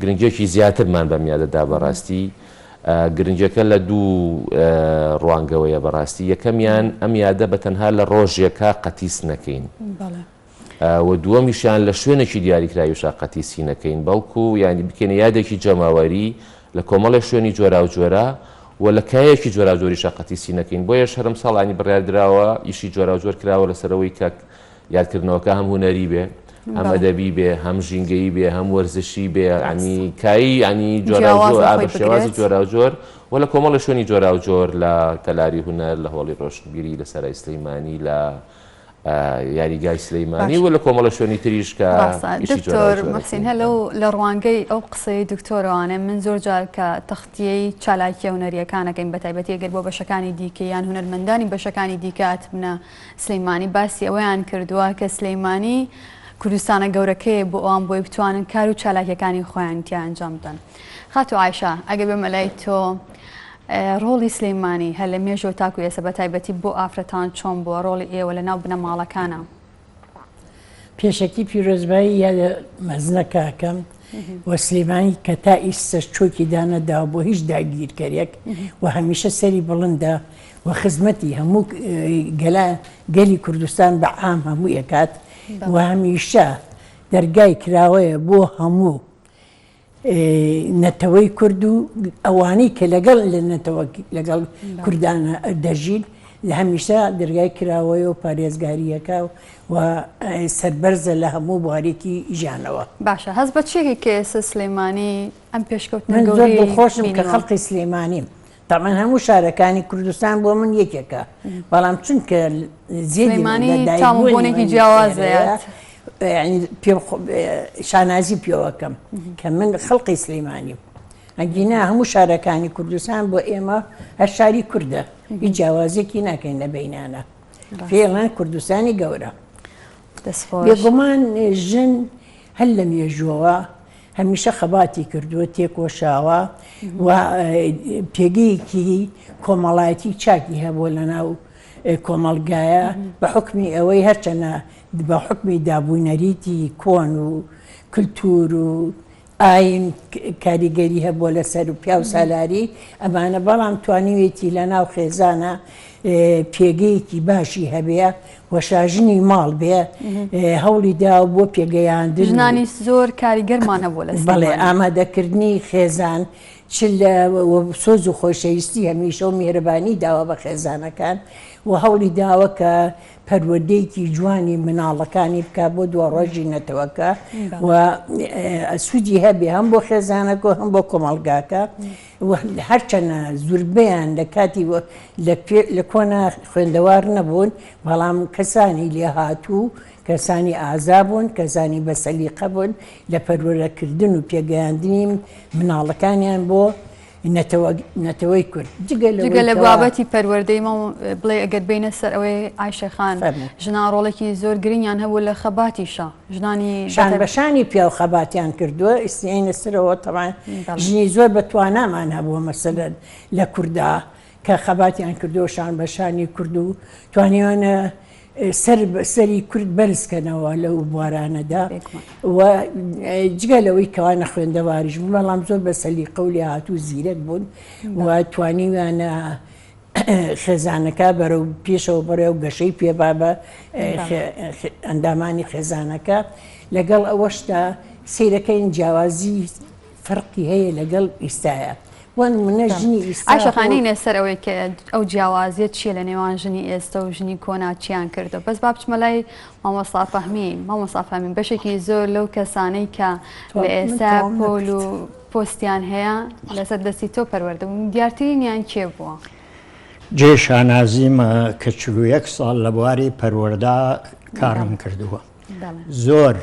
گرنگیەکی زیاترمان بەم یادە دا بەڕاستی گرنگیەکە لە دوو ڕوانگەوەیە بەڕاستی یەکەمیان ئەم یادە بە تەنها لە ڕۆژێکا قەتیس نەکەین و دووەمیشیان لە شوێنێکی دیاریکراویشا قەتیسی نەکەین بەڵکو یانی بکەینە یادێکی جەماوەری لە کۆمەڵێک شوێنی جۆراوجۆرا و لە کایەکی جۆراوجۆریشا قەتیسی نەکەین بۆیەش هەر ئەمساڵ ینی بڕیار دراوە ئیشی جۆراوجۆر کراوە لەسەرەوەی کە یادکردنەوەکە هەم هونەری بێ هەم ئەدەبی بێ هەم ژینگەیی بێ هەم وەرزشی بێ ینی کایی ینی جۆراوجۆر بە شێوازی جۆراوجۆر و لە کۆمەڵی شوێنی جۆراوجۆر لە تەلاری هونەر لە هۆڵی ڕۆشنبیری لە سەرای سلەیمانی لە یاریگای سلەیمانی و لە کۆمەڵە شوێنی تریش کە دکتۆر محسین هەر لەو لە ڕوانگەی ئەو قسەی دکتۆرەوانێ من زۆر جار کە تەختیەی چالاکیە هونەریەکانەکەین بە تایبەتی ئەگەر بۆ بەشەکانی دیکە یان هونەرمەندانی بەشەکانی دیکە ئەتبنە سلیمانی باسی ئەوەیان کردووە کە سلیمانی کوردستانە گەورەکەیە بۆ ئەوان بۆی بتوانن کار و چالاکیەکانی خۆیان تیا ئەنجام بدەن. خاتوو عایشە ئەگەر بێمە لای تۆ ڕۆڵی سلیمانی هەر لە مێژەوە تاکو ئێستا بە تایبەتی بۆ ئافرەتان چۆن بووە ڕۆڵی ئێوە لە ناو بنەماڵەکانە؟ پێشەکی پیرۆزبایی یادە مەزنەکە ئەکەم و سلێمانی کە تا ئیستەش چۆکی دانەداوە بۆ هیچ داگیرکەرێک و هەمیشە سەری بڵندە و خزمەتی هەموو گەلان گەلی کوردستان بە عام هەموو ئەکات و هەمیشە دەرگای کراوەیە بۆ هەموو نەتەوەی کورد و ئەوانەی کە لەگەڵ لە نەتەوە لەگەڵ کوردانە دەژین لە هەمیشە دەرگای کراوەیە و پارێزگارییەکە و سەربەرزە لە هەموو بوارێکی ژیانەوە. باشە هەست بە چیەکەی کە ئێستا سلێمانی ئەم پێشکەوتنە من زۆر گەورەیەی دڵخۆشم کە بینیوە؟ خەڵقی سلێمانیم تەبعەن هەموو شارەکانی کوردستان بۆ من یەکێکە بەڵام چونکە زێدی من سلێمانی لە تام و دایکبوونی بۆنێکی من جیاوازە ئێرەیە یاد. یعنی پێم شانازی پێوەکەم کە من خەڵقی سلێمانیم ئەگینا هەموو شارەکانی کوردستان بۆ ئێمە هەر شاری کوردە هیچ جیاوازێکی ناکەین لە بینانە پێڵەن کوردستانی گەورە بێگومان ژن هەر لە مێژووەوە هەمیشە خەباتی کردووە، تێکۆشاوە و پێگەیەکی کۆمەڵایەتی چاکی هەبووە لەناو کۆمەڵگایە بە حوکمی ئەوەی هەرچەنە بە حوکمی دابونەریتی کۆن و کلتور و ئاین کاریگەری هەبووە لەسەر و پیاو سالاری ئەمانە بەڵام توانیوێتی لە ناو خێزانە پێگەیەکی باشی هەبێ و شاژنی ماڵ بێ هەوڵی داوە بۆ پێگەیاندن ژنانی زۆر کاریگەرمان هەبووە لە بەڵێ ئامادەکردنی خێزان چ لە سۆز و خۆشەویستی هەمیشە و میهرەبانی داوە بە خێزانەکان و هەوڵی داوە کە پەروەردەیەکی جوانی مناڵەکانی بکا بۆ دواڕۆژی نەتەوەکە و سوودی هەبێ هەم بۆ خێزانەکە و هەم بۆ کۆمەڵگاکە. هەرچەنە زوربەیان لە کاتی لە کۆنا خوێندەوار نەبوون، بەڵام کەسانی لێهاتوو، کەسانی ئازا بوون، کەسانی بە سەلیقە بوون لە پەروەرەکردن و پێگەیاندنی مناڵەکانیان بۆ نەتەوەی کورد. جگە جگە لە بابەتی پەروەردەی مام بڵێ ئەگەر بینە سەر ئەوەی ئایشە خان ژنان ڕۆڵێکی زۆر گرنگیان هەبوو لە خەباتیشا ژنانی شان بە شانی پیاو خەباتیان کردووە ئیسنینە سەرەوە تەبان ژنی زۆر بە توانامان هەبووە مەسەلەن لە کوردا کە خەباتیان کردووە شان بە شانی کورد و توانیوانە سەر سەری کورد بەرز کەنەوە لەو بوارانەدا و جگە لەوەی کەوا نەخوێندەواریش بوون بەڵام زۆر بە سەلیقە و لێهاتوو زیرەک بوون و توانیویانە خێزانەکە بەرەو پێشەوە بڕێ و گەشەی پێبا بە ئەندامانی خێزانەکە لەگەڵ ئەوەشدا سەیرەکەین جیاوازی فەرقی هەیە لەگەڵ ئیستایا بۆ نمونە ژنی ئیستا عایشە خان نەینە سەر ئەوەی کە ئەو جیاوازیە چییە لە نێوان ژنی ئێستا و ژنی کۆنا چیان کردو بەس با بچمە لای مامۆستا فەهمی مامۆستا فەهمی بەشێکی زۆر لەو کەسانەی کە لە ئێستا پۆل و پۆستیان هەیە لەسەر دەستی تۆ پەروەردە بوون دیارترینیان کێ بووە؟ جێی شانازیمە کە 41 ساڵ لە بواری پەروەردە کارم کردووە زۆر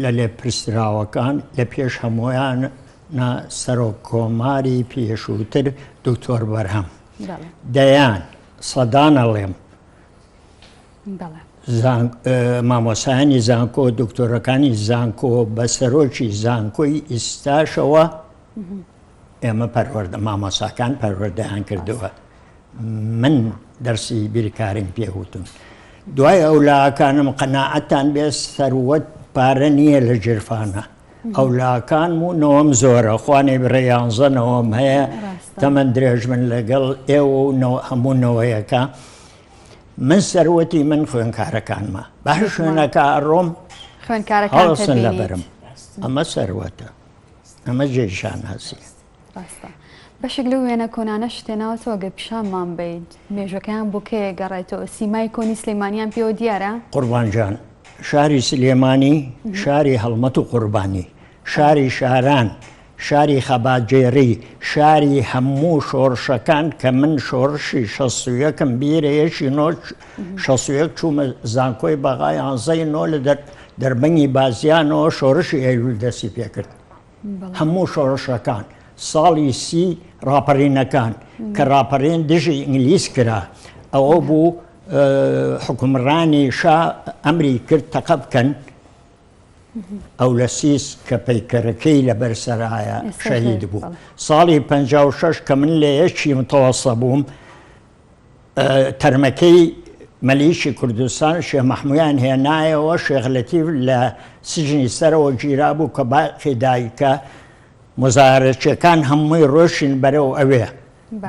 لە لێپرسراوەکان لە پێش هەموویان نا سەرۆک کۆماری پێشووتر دکتۆر بەرهەم دەیان سەدان ئەڵێم مامۆسایانی زانکۆ دکتۆرەکانی زانکۆ بە سەرۆکی زانکۆی ئیستاشەوە ئێمە پەروەردە مامۆساکان پەروەردەیان کردووە من دەرسی بیرکاریم پێوتون دوای ئەو لاکانم قەناعەتان بێ سەروەت پارە نییە لە جرفانە ئەو لاکانم و نەوەم زۆرە خوانەی بڕێ یانزە نەوەم هەیە تەمەن درێژ من لەگەڵ ئێوە و هەموو نەوەیەکە من سەروەتی من خوێنکارەکانمە بە هەر شوێنەکە ئەڕۆم خوێنکارەکان لەبەرم ئەمە سەروەتە ئەمە جێی شانازیە. ڕاستە. بەشێک لەو وێنە کۆنانەشت هێناوەتەوە گەر پیشانمان بەیت مێژوەکەیان بۆ کەی ئەگەڕێتەوە سیمای کۆنی سلێمانیان پێوە دیارە؟ قوربان جان شاری سلێمانی شاری هەڵمەت و قوربانی شاری شاران شاری خەباتگێڕی شاری هەموو شۆڕشەکان کە من شۆڕشی شەست و یەکم بیرە یەکی نۆ 61 چوومە زانکۆی بەغا یانزەی نۆ لە دەربەنگی بازیانەوە شۆڕشی ئەیلول دەستی پێکرد هەموو شۆڕشەکان ساڵی سی ڕاپەڕینەکان کە ڕاپەڕین دژی ئینگلیز کرا ئەوە بوو حکومڕانی شا ئەمری کرد تەقە بکەن ئەولەسیس کە پەیکەرەکەی لەبەر سەرایە شەهید بوو ساڵی 56 کە من لە یەکی متەوەسە بووم تەرمەکەی مەلیکی کوردستان شێخ مەحمویان هێنایەوە، شێخ لەتیف لە سجنی سەرەوە گیرابوو کە باقی دایکە مزاهرەچیەکان هەمووی ڕۆشین بەرەو ئەوێ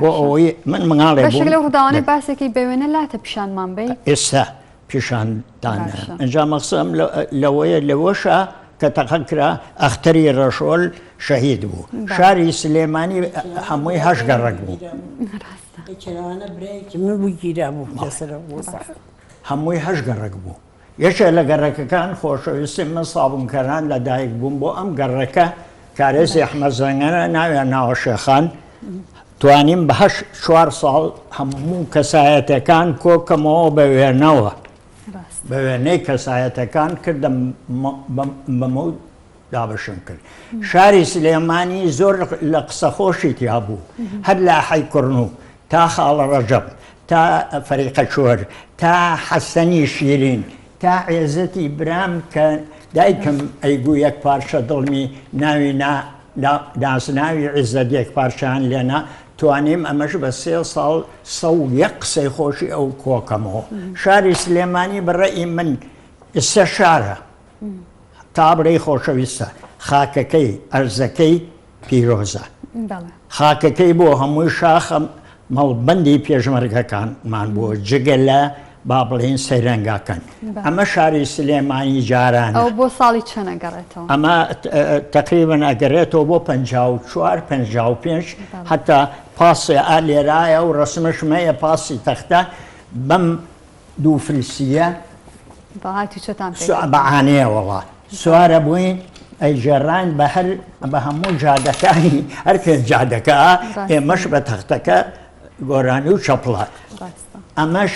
بۆ ئەوەی من مناڵێ بەشێک لەو ڕووداوانەی باسێکی بە وێنە لاتە پیشانمان بەی ئێستا پیشاندان ئەنجا مەقسەم لەوەیە لەوەشە کە تەقە کرا ئەختەری ڕەشۆل شەهید بوو شاری سلێمانی هەمووی هەش گەڕەک بوو. یەکێ لەوانە برایەکی من بوو گیرابوو لەسەر ئەو وەزعە. هەمووی هەشت گەڕەک بوو. یەکێ لە گەڕەکەکان خۆشەویستی من سابونکەران لە دایک بووم بۆ ئەم گەڕەکە کارێزی ئەحمەد زەنگەنە ناویان ناوە شێخان توانیم بە هەشت چوار ساڵ هەموو کەسایەتەکان کۆکەمەوە بە وێنەوە بە وێنەی کەسایەتەکان کردم بەمە دابەشم کرد. شاری سلێمانی زۆر لە قسە خۆشی تیا بوو. هەر لە حەی کوڕنوو تا خاڵە ڕەجەب تا فەریقە چۆر تا حەسەنی شیرین تا عێزەتی برام کە دایکم ئەیگوو یەک پارچە دڵمی ناوی نا نازناوی عیزەت یەک پارچەیان لێنا توانیم ئەمەش بە سێ ساڵ سە و یەک قسەی خۆشی ئەو کۆکەمەوە. شاری سلێمانی بە ڕەئی من ئیستا شارە. تا بڵێی خۆشەویستە خاکەکەی ئەرزەکەی پیرۆزە خاکەکەی بۆ هەمووی شاخە مەڵبەندی پێشمەرگەکانمان بووە جگە لە با بڵێین سەیرەنگاکەن ئەمە شاری سلێمانی جاران ئەو بۆ ساڵی چەند ئەگەڕێتەوە ئەمە تقریبا ئەگەرێتەوە بۆ 54 55 حتا پاسی ئا لێرایە و ڕسمشم هەیە پاسی تەختە بەم دوو فلسیە بە هاتوچۆتان پێ بە عانەیە وەڵا سوارە بووین. ئەیگێڕاین بە هەر بە هەموو جادەکانی هەر پێنج جادەکە ئێمەش بە تەختەکە گۆرانی و چەپڵە ئەمەش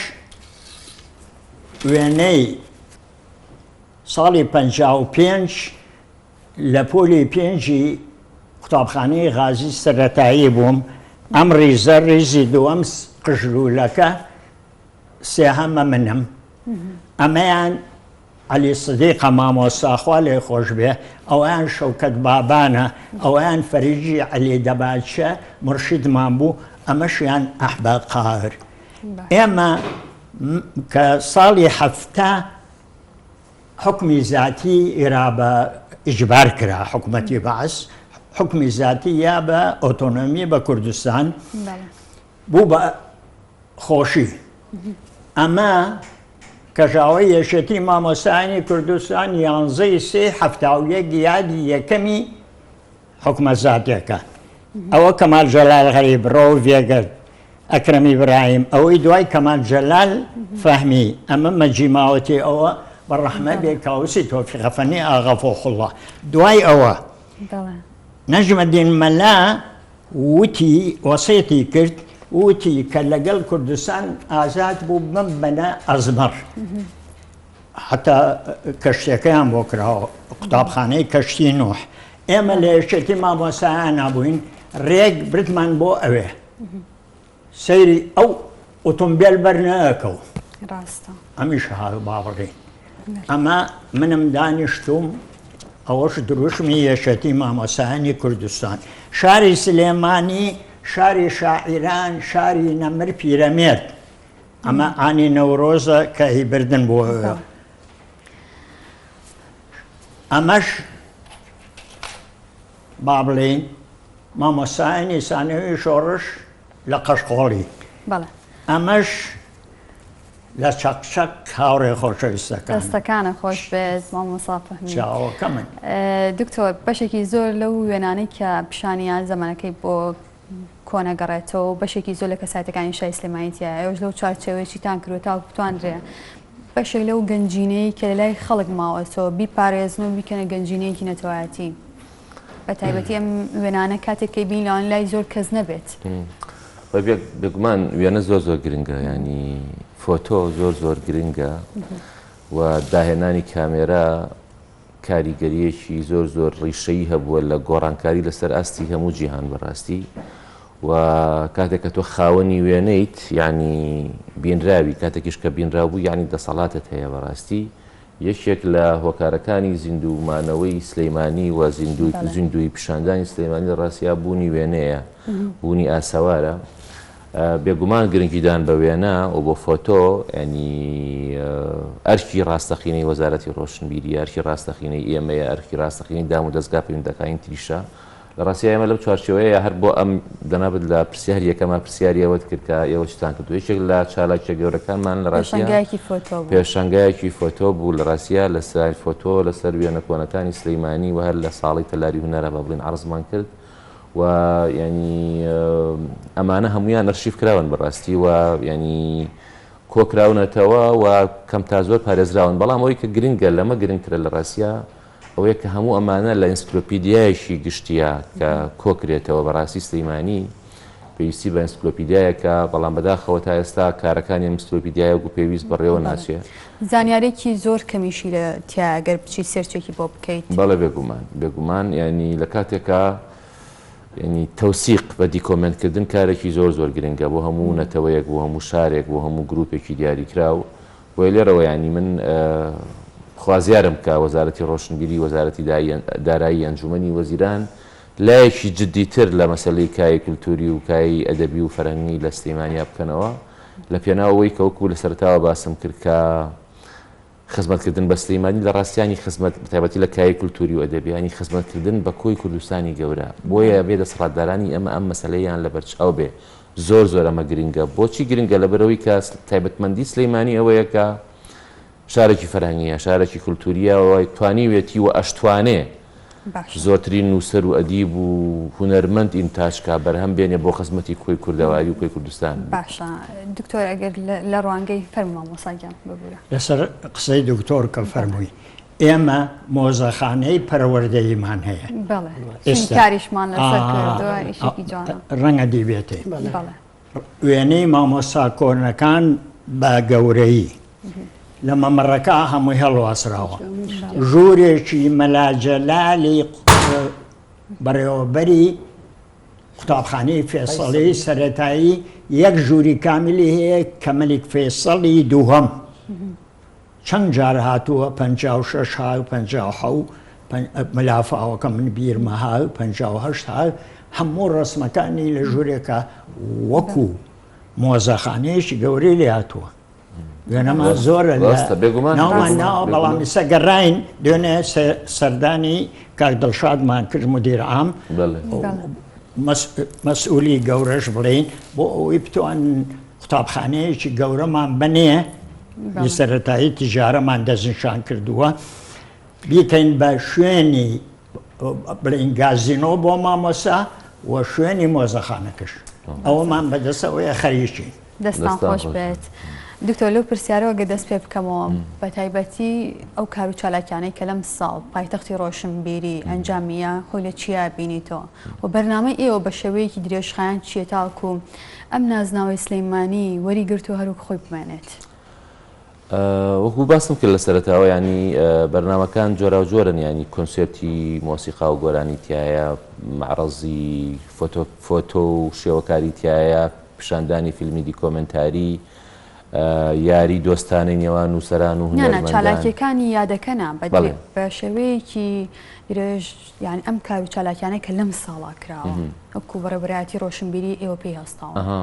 وێنەی ساڵی 55 لە پۆلی پێنجی قوتابخانەی غازی سەرەتایی بووم ئەم ڕیزە ڕیزی دووەم قژلولەکە سێهەمە منم ئەمەیان عەلی سدیقە مامۆستا خوا لێی خۆش بێ ئەوەیان شەوکەت بابانە ئەوەیان فەریجی عەلی دەباچە مورشیدمان بوو ئەمەشیان ئەحبە قاهر ئێمە کە ساڵی هەفتا حکمی زیاتی ئێرا بە ئیجبار کرا حکوومەتی بەعس حکمی زیاتی یا بە ئۆتۆنۆمی بە کوردستان بوو بە خۆشی. ئەمە کەژاوەی یەکێتی مامۆستایانی کوردستان یانزەی سێ 71 یادی یەکەمی حکومە زاتێکە. ئەوە کەمال جەلال غەریب، ڕەوف ڤێگەرد، ئەکرەم ئیبراهیم، ئەوەی دوای کەمال جەلال فەهمی، ئەمە مەجی ماوەتی ئەوە بە ڕەحمە بێ کاوسی تۆفیق ئەفەنی ئاغا فۆخوڵڵا. دوای ئەوە نەجمەدین مەلا وتی، وەسێتی کرد، وتی کە لەگەڵ کوردستان ئازاد بوو بمبەنە ئەزمەڕ. حتا کەشتیەکەیان بۆ کراوە، قوتابخانەی کەشتی نوح. ئێمە لە یەکێتی مامۆستایانا بووین، ڕێک بردمان بۆ ئەوێ. سەیری ئەو ئۆتۆمبێل بەر نەئەکەوت. ڕاستە. ئەمیش هات با بڕین. ئەمە منم دانیشتووم ئەوەش دروشمی یەکێتی مامۆستایانی کوردستان. شاری سلێمانی شاری شاعیران شاری نەمر پیرەمێرد. ئەمە ئانی نەورۆزە کە هی بردن بۆ ئەوێ. ئەمەش با بڵێین مامۆستایانی سانەوی شۆڕش لە قەشقۆڵی. بەڵێ. ئەمەش لە چەق چەق هاوڕێ خۆشەویستەکانم. دەستەکانت خۆش بێت مامۆستا فەهمی. چاوەکەمن. دکتۆر بەشێکی زۆر لەو وێنانەی کە پیشانیان زەمەنەکەی بۆ کۆنەگەڕێتەوە و بەشێکی زۆر لە کەسایەتەکانی شای سلێمانی تیایە ئێوەش لەو چوارچێوەیە چیتان کردووە تاوەکو بتوانرێ بەشێک لەو گەنجینەی کە لەلای خەڵک ماوەتەوە بیپارێزن و بیکەنە گەنجینەیەکی نەتەوایەتی؟ بە تایبەتی ئەم وێنانە کاتێک کەی بین لەوان لای زۆر کەس نەبێت. بێگومان وێنە زۆر زۆر گرنگە ینی فۆتۆ زۆر زۆر گرنگە و داهێنانی کامێرا کاریگەریەکی زۆر زۆر ڕیشەیی هەبووە لە گۆڕانکاری لەسەر ئاستی هەموو جیهان بەڕاستی و کاتێک کە تۆ خاوەنی وێنەیت یعنی بینراوی کاتێکیش کە بینراو بوو یعنی دەسەڵاتت هەیە بەڕاستی یەکێک لە هۆکارەکانی زیندوو مانەوەی سلیمانی و زیندوویی پیشاندانی سلیمانی لە ڕاستیا بوونی وێنەیە، بوونی ئاسەوارە. بێگومان گرنگیدان بە وێنە و بۆ فۆتۆ یانی ئەرکی ڕاستەقینەی وەزارەتی ڕۆشنبیریە، ئەرکی ڕاستەقینەی ئێمەیە، ئەرکی ڕاستەقینەی دامودەزگا پەیوەندەکانی تریشە. لە ڕاستیا ئێمە لەم چوارچێوەیە هەر بۆ ئەم جەنابت لە پرسیاری یەکەما پرسیاری ئەوەت کرد کە ئێوە چتان کردو یەکێک لە چالاکیە گەورەکانمان لە ڕاستیا پێشانگایەکی فۆتۆ بوو. پێشانگایەکی فۆتۆ بوو لە ڕاستیا لەسەر فۆتۆ لەسەر وێنە کۆنەکانی سلەیمانی و هەر لە ساڵی تەلاری هونەرا با بڵێین عەرزمان کرد و یعنی ئەمانە هەمویان ئەرشیف کراون بەڕاستی و یعنی کۆکراونەتەوە و کەم تا زۆر پارێزراون بەڵام ئەوەی کە گرنگە لەمە گرنگترە لە ڕاستیا ئەوەیە کە هەموو ئەمانە لە ئینسکلۆپیدیایەکی گشتییە کە کۆکرێتەوە، بەڕاستی سلیمانی پێویستی بە ئینسکلۆپیدیایەکە، بەڵام بەداخەوە تا ئێستا کارەکانی ئەم ئینسکلۆپیدیایە وەکو پێویست بەڕێوە ناچێ. زانیارێکی زۆر کەمیشی لە تیایە گەر بچیت سێرچێکی بۆ بکەیت. بەڵێ بێگومان، بێگومان یانی لە کاتێکا یانی تەوسیق بە دیکۆمێنت کردن کارێکی زۆر زۆر گرنگە بۆ هەموو نەتەوەیەک، بۆ هەموو شارێک، بۆ هەموو گروپێکی دیاریکراو، بۆیە لێرەوە یانی من خوازیارم کە وەزارەتی ڕۆشنبیری، وەزارەتی دارایی، ئەنجومەنی وەزیران لایەکی جدیتر لە مەسەلەی کایەی کولتووری و کایەی ئەدەبی و فەرهەنگی لە سلیمانیا بکەنەوە لە پێناو ئەوەی کە وەکوو لە سەرەتاوە باسم کرد کە خزمەتکردن بە سلیمانی لە ڕاستیانی خزمەت بەتایبەتی لە کایەی کولتووری و ئەدەبیانی خزمەتکردن بە کۆی کوردستانی گەورە بۆیە بێ دەسەڵاتدارانی ئێمە ئەم مەسەلەیان لەبەرچاو بێ زۆر زۆر ئەمە گرنگە. بۆچی گرنگە؟ لەبەرئەوەی کە تایبەتمەندی سلەیمانی ئەوەیە کە شارێکی فەرهەنگییە، شارێکی کولتوورییە و توانیوێتی و ئەشتوانێ زۆرترین نووسەر و ئەدیب و هونەرمەند ئینتاج کا، بەرهەم بێنێ بۆ خزمەتی کۆی کوردەواری و کۆی کوردستان. باشە دکتۆر ئەگەر لە ڕوانگەی، فەرموو مامۆستا گیان ببورە. لەسەر قسەی دکتۆر کە فەرمووی. ئێمە مۆزەخانەی پەرەوەردەییمان هەیە. بەڵێ چون کاریشمان لەسەر کردووە ئیشێکی جوانە. ڕەنگە دیبێتێ. وێنەی مامۆستا کۆنەکان بە گەورەیی لە مەمەڕەکە هەمووی هەڵواسراوە. ژوورێکی مەلا جەلالی بەڕێوەبەری قوتابخانەی فێسەڵی سەرەتایی یەک ژووری کامیلی هەیە کە مەلیک فێسەڵی دووهەم چەند جار هاتووە 56 ها 57 ملافاوەکە من بیرمە ها 58 ها هەموو ڕسمەکانی لە ژوورێکە وەکو مۆزەخانەیەکی گەورەی لێ هاتووە وێنەمان زۆرە ناومان ناوە بەڵام ئیسە گەڕاین دوێنێ سەردانی کاک دڵشادمان کرد مدیر عام مەسئولی گەورەش بڵین بۆ ئەوەی بتوان قوتابخانەیەکی گەورەمان بنێ لە سەرەتایی تیجارەمان دەستنیشان کردووە بیکەین بە شوێنی بڵێین گازینۆ بۆ مامۆستا و شوێنی مۆزەخانەکەش ئەوەمان بەدەستەوەیە خەریکین. دەستان خۆش بێت دکتۆر لەو پرسیارەوە گە دەست پێ بکەمەوە بە تایبەتی ئەو کار و چالاکیانەی کە لەم ساڵ پایتەختی ڕۆشنبیری ئەنجامیە خۆی لە چیا بینیتەوە و بەرنامەی ئێوە بە شێوەیەکی درێژخایەن چییە تاکو ئەم نازناوەی سلەیمانی وەری گرت و هەروک خۆی بمێنێت؟ وەکو باسم کرد لە سەرەتاوە یانی بەرنامەکان جۆراوجۆرن یانی کۆنسێرتی مۆسیقا و گۆرانی تایە مەعرەزی فۆتۆ فۆتۆ و شێوەکاری تایە پیشاندانی فیلمی دیکۆمنتاری یاری دۆستانەی نێوان نووسەران و نا نا چالاکیەکانی یادەکە نا بە شێوەیەکی درێژ یان ئەم کار و چالاکیانە کە لەم ساڵا کراوە وەکو بەڕێوەبەرایەتی ڕۆشنبیری ئێوە پێی هەستاون. ئەها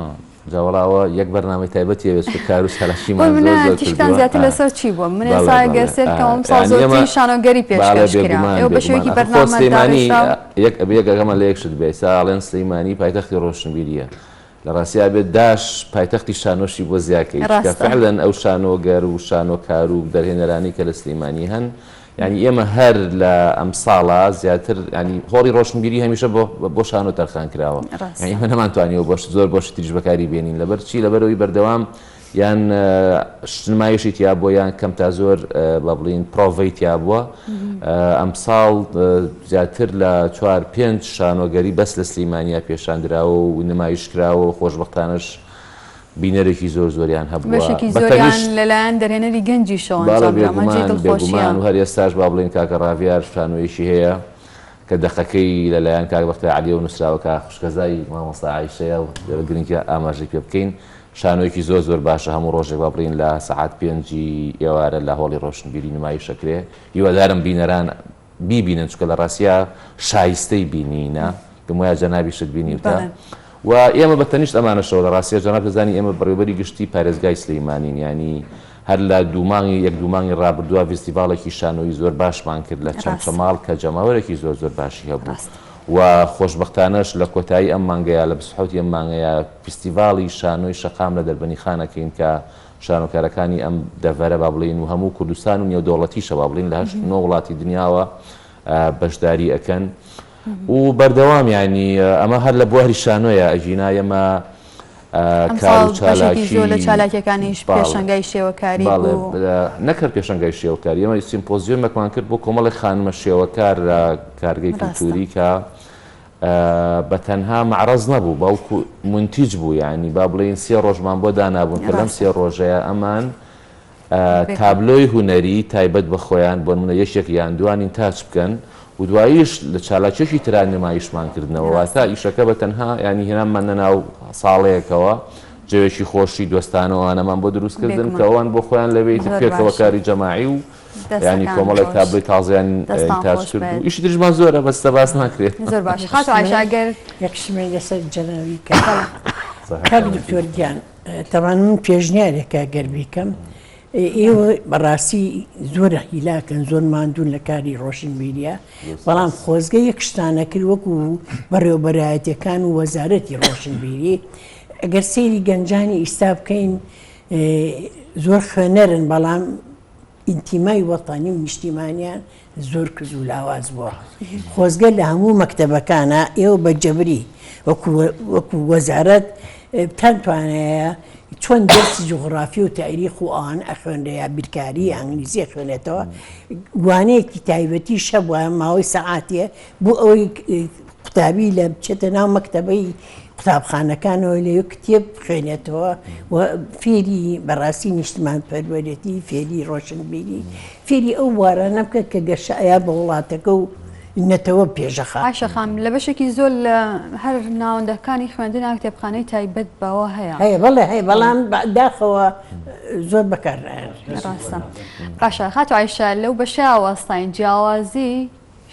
جا وەڵا ئەوە یەک بەرنامەی تایبەتی ئەوێت چونکە کار و چالاکیمان زۆر زۆر کردووە. تیشکتان زیاتر لەسەر چی بووە؟ من ئێستا گەر سەیر بکەم ئەمساڵ زۆرترین شانۆگەری پێشکەش کرا. ئێوە بە شێوەیەکی بەرنامە داڕێژراو. یەک ئەبێ یەک ئاگامان لە یەک شت بێ ئێستا ئەڵێن سلەیمانی پایتەختی ڕۆشنبیرییە لە ڕاستیا ئەبێ داش پایتەختی شانۆشی بۆ زیا کەی چونکە فعلەن ئەو شانۆگەر و شانۆکار و دەرهێنەرانەی کە لە سلەیمانی هەن یانی ئێمە هەر لە ئەمساڵا زیاتر ینی هۆڵی ڕۆشنبیری هەمیشە بۆ بۆ شانۆ تەرخان کراوە یانی ئێمە نەمانتوانیوە بۆ زۆر بۆ شتریش بەکاری بێنین لەبەر چی لەبەرەوەی بەردەوام یان نمایشی تیا بووە یان کەم تا زۆر بە بڵین پرۆڤەی تیا بووە ئەمساڵ زیاتر لە چوار پێنج شانۆگەری بەس لە سلیمانیا پێشاندراوە و نمایش کراوە و خۆشبەختانەش بینەرێکی زۆر زۆریان هەبووە. بەشێکی زۆریان لەلایەن دەرهێنەری گەنجیشەوە ئەنجام درا، ئەمە جێی دڵخۆشییە. بێگومان و هەر ئێستاش با بڵێین کاکە ڕاڤیار شانۆیەکی هەیە کە دەقەکەی لەلایەن کاک بەختیار عەلیەوە نووسراوە کە خوشکەزای مامۆستا عایشەیە و گرنگە ئاماژەی پێ بکەین. شانۆیەکی زۆر زۆر باشە هەموو ڕۆژێک با بڵێین لە سەعات پێنجی ئێوارە لە هۆڵی ڕۆشنبیری نمایش ئەکرێ. هیوادارم بینەران بیبینن چونکە لە ڕاستیا شایستەی بینینە پێم وایە جەنابیشت بینیوتە و ئێمە بە تەنیشت ئەمانەشەوە لە ڕاستیا جەناب دەزانی ئێمە بەڕێوبەری گشتی پارێزگای سلەیمانین یانی هەر لە دوو مانگی یەک دوو مانگی ڕابردووە ڤیستیڤاڵێکی شانۆیی زۆر باشمان کرد لە چەمچەماڵ کە جەماوەرێکی زۆر زۆر باشی هەبوو و خۆشبەختانەش لە کۆتایی ئەم مانگەیا لە 27 ئەم مانگەیا فیستیڤاڵی شانۆی شەقام لە دەربەنیخان ئەکەین کە شانۆکارەکانی ئەم دەڤەرە با بڵێین و هەموو کوردستان و نێودەوڵەتیشە با بڵێین لە هەشت نۆ وڵاتی دنیاوە بەشداری ئەکەن و بەردەوام یانی ئەمە هەر لە بواری شانۆیە ئەگینا ئێمە کار و چالاکی زۆر لە چالاکیەکانیش پێشەنگای شێوەکاری بوو نەک هەر پێشەنگای شێوەکاری ئێمە سیمپۆزیۆمێکمان کرد بۆ کۆمەڵێک خانمە شێوەکار لە کارگەی کلتوری کە بە تەنها مەعرەز نەبوو بەڵکو مونتیج بوو یانی با بڵێین سێ ڕۆژمان بۆ دانابوون کە لەم سێ ڕۆژەیە ئەمان تابلۆی هونەری تایبەت بە خۆیان بۆ نمونە یەکێک یان دوان ئینتاج بکەن و دواییش لە چالاکیەکی ترا نمایشمان کردنەوە واتە ئیشەکە بە تەنها یانی هێنانمان ناو ساڵەیەکەوە جەوێکی خۆشی دۆستانە ئەوانەمان بۆ دروست کردن کە ئەوان بۆ خۆیان لەوێ ئیتر پێکەوە کاری جەماعی و یانی کۆمەڵێک تابلۆی تازەیان ئینتاج کرد و ئیشی تریشمان زۆرە بەس باس ناکرێت. زۆر باشە خاتوو عایشە ئەگەر یەک شمێ لەسەر جەنابی کاک کاک دکتۆر گیان تەبعەن من پێشنیارێکە گەر بیکەم ئێوە بەڕاستی زۆر هیلاکن زۆر ماندوون لە کاری ڕۆشنبیریە بەڵام خۆزگە یەک شتانە کرد وەکو بەڕێوبەرایەتەکان و وەزارەتی ڕۆشنبیری ئەگەر سەیری گەنجانی ئیستا بکەین زۆر خوێنەرن بەڵام ئینتیمای وەتەنی و نیشتیمانیان زۆر کز و لاواز بووە. خۆزگە لە هەموو مەکتەبەکانا ئێوە بە جەبری وەکو وەکو وەزارەت بتانتوانایە. چۆن دەرسی جوغرافی و تاریخ و ئەوانە ئەخوێنرێ یا بیرکاری یا ئینگلیزی ئەخوێنێتەوە وانەیەکی تایبەتیش هەبووە ماوەی سەعاتێ بۆ ئەوەی قوتابی لە بچێتە ناو مەکتەبەی قوتابخانەکانەوە لەوێ کتێب بخوێنێتەوە و فێری بەڕاستی نیشتمان پەروەرێتی فێری ڕۆشنبیری فێری ئەو بوارانە بکە کە گەشە ئەیا بە وڵاتەکە و نەتەوە پێشەخا. عایشە خان، لە بەشێکی زۆر لە هەر ناوەندەکانی خوێندنا کتێبخانەی تایبەت بەوە هەیە. هەیە بەڵێ هەیە بەڵام داخەوە زۆر بەکار نایەن. ڕاستە. باشە خاتوو عایشە لەو بەشە وەستاین جیاوازی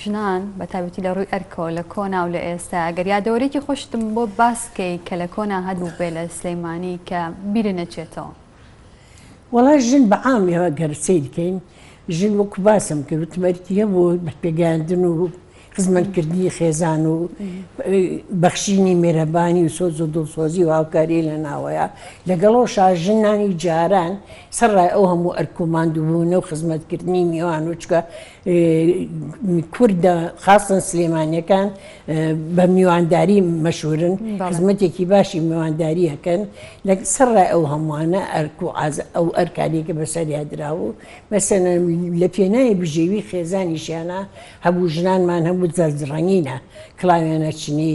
ژنان بە تایبەتی لە ڕووی ئەرکەوە لە کۆنا و لە ئێستا ئەگەر یادەوەرێکی خۆشتم بۆ باس کەی کە لە کۆنا هەبووبێ لە سلەیمانی کە بیرت نەچێتەوە. وەڵا ژن بە عام ئێمە گەر سەیر کەین ژن وەکو باسم کرد وتم ئەرکی هەبوو بە پێگەیاندن و خزمەتکردنی خێزان و بەخشینی مێرەبانی و سۆز و دڵسۆزی و هاوکاری لە ناوەیە لەگەڵەوەشا ژنانی جاران سەرڕای ئەو هەموو ئەرک و ماندووبوونە و خزمەتکردنی میوان و چکە کوردە خاستن سلێمانیەکان بە میوانداری مەشهورن خزمەتێکی باشی میوانداری ئەکەن لە سەرڕای ئەو هەمووانە ئەرک و ئەو ئەرکانەی کە بەسەریا دراوە مەسەلەن لە پێناوی بژێوی خێزانیشیانە هەبوو ژنانمان هەبوو زەرد ڕەنگینە کڵاویان ئەچنی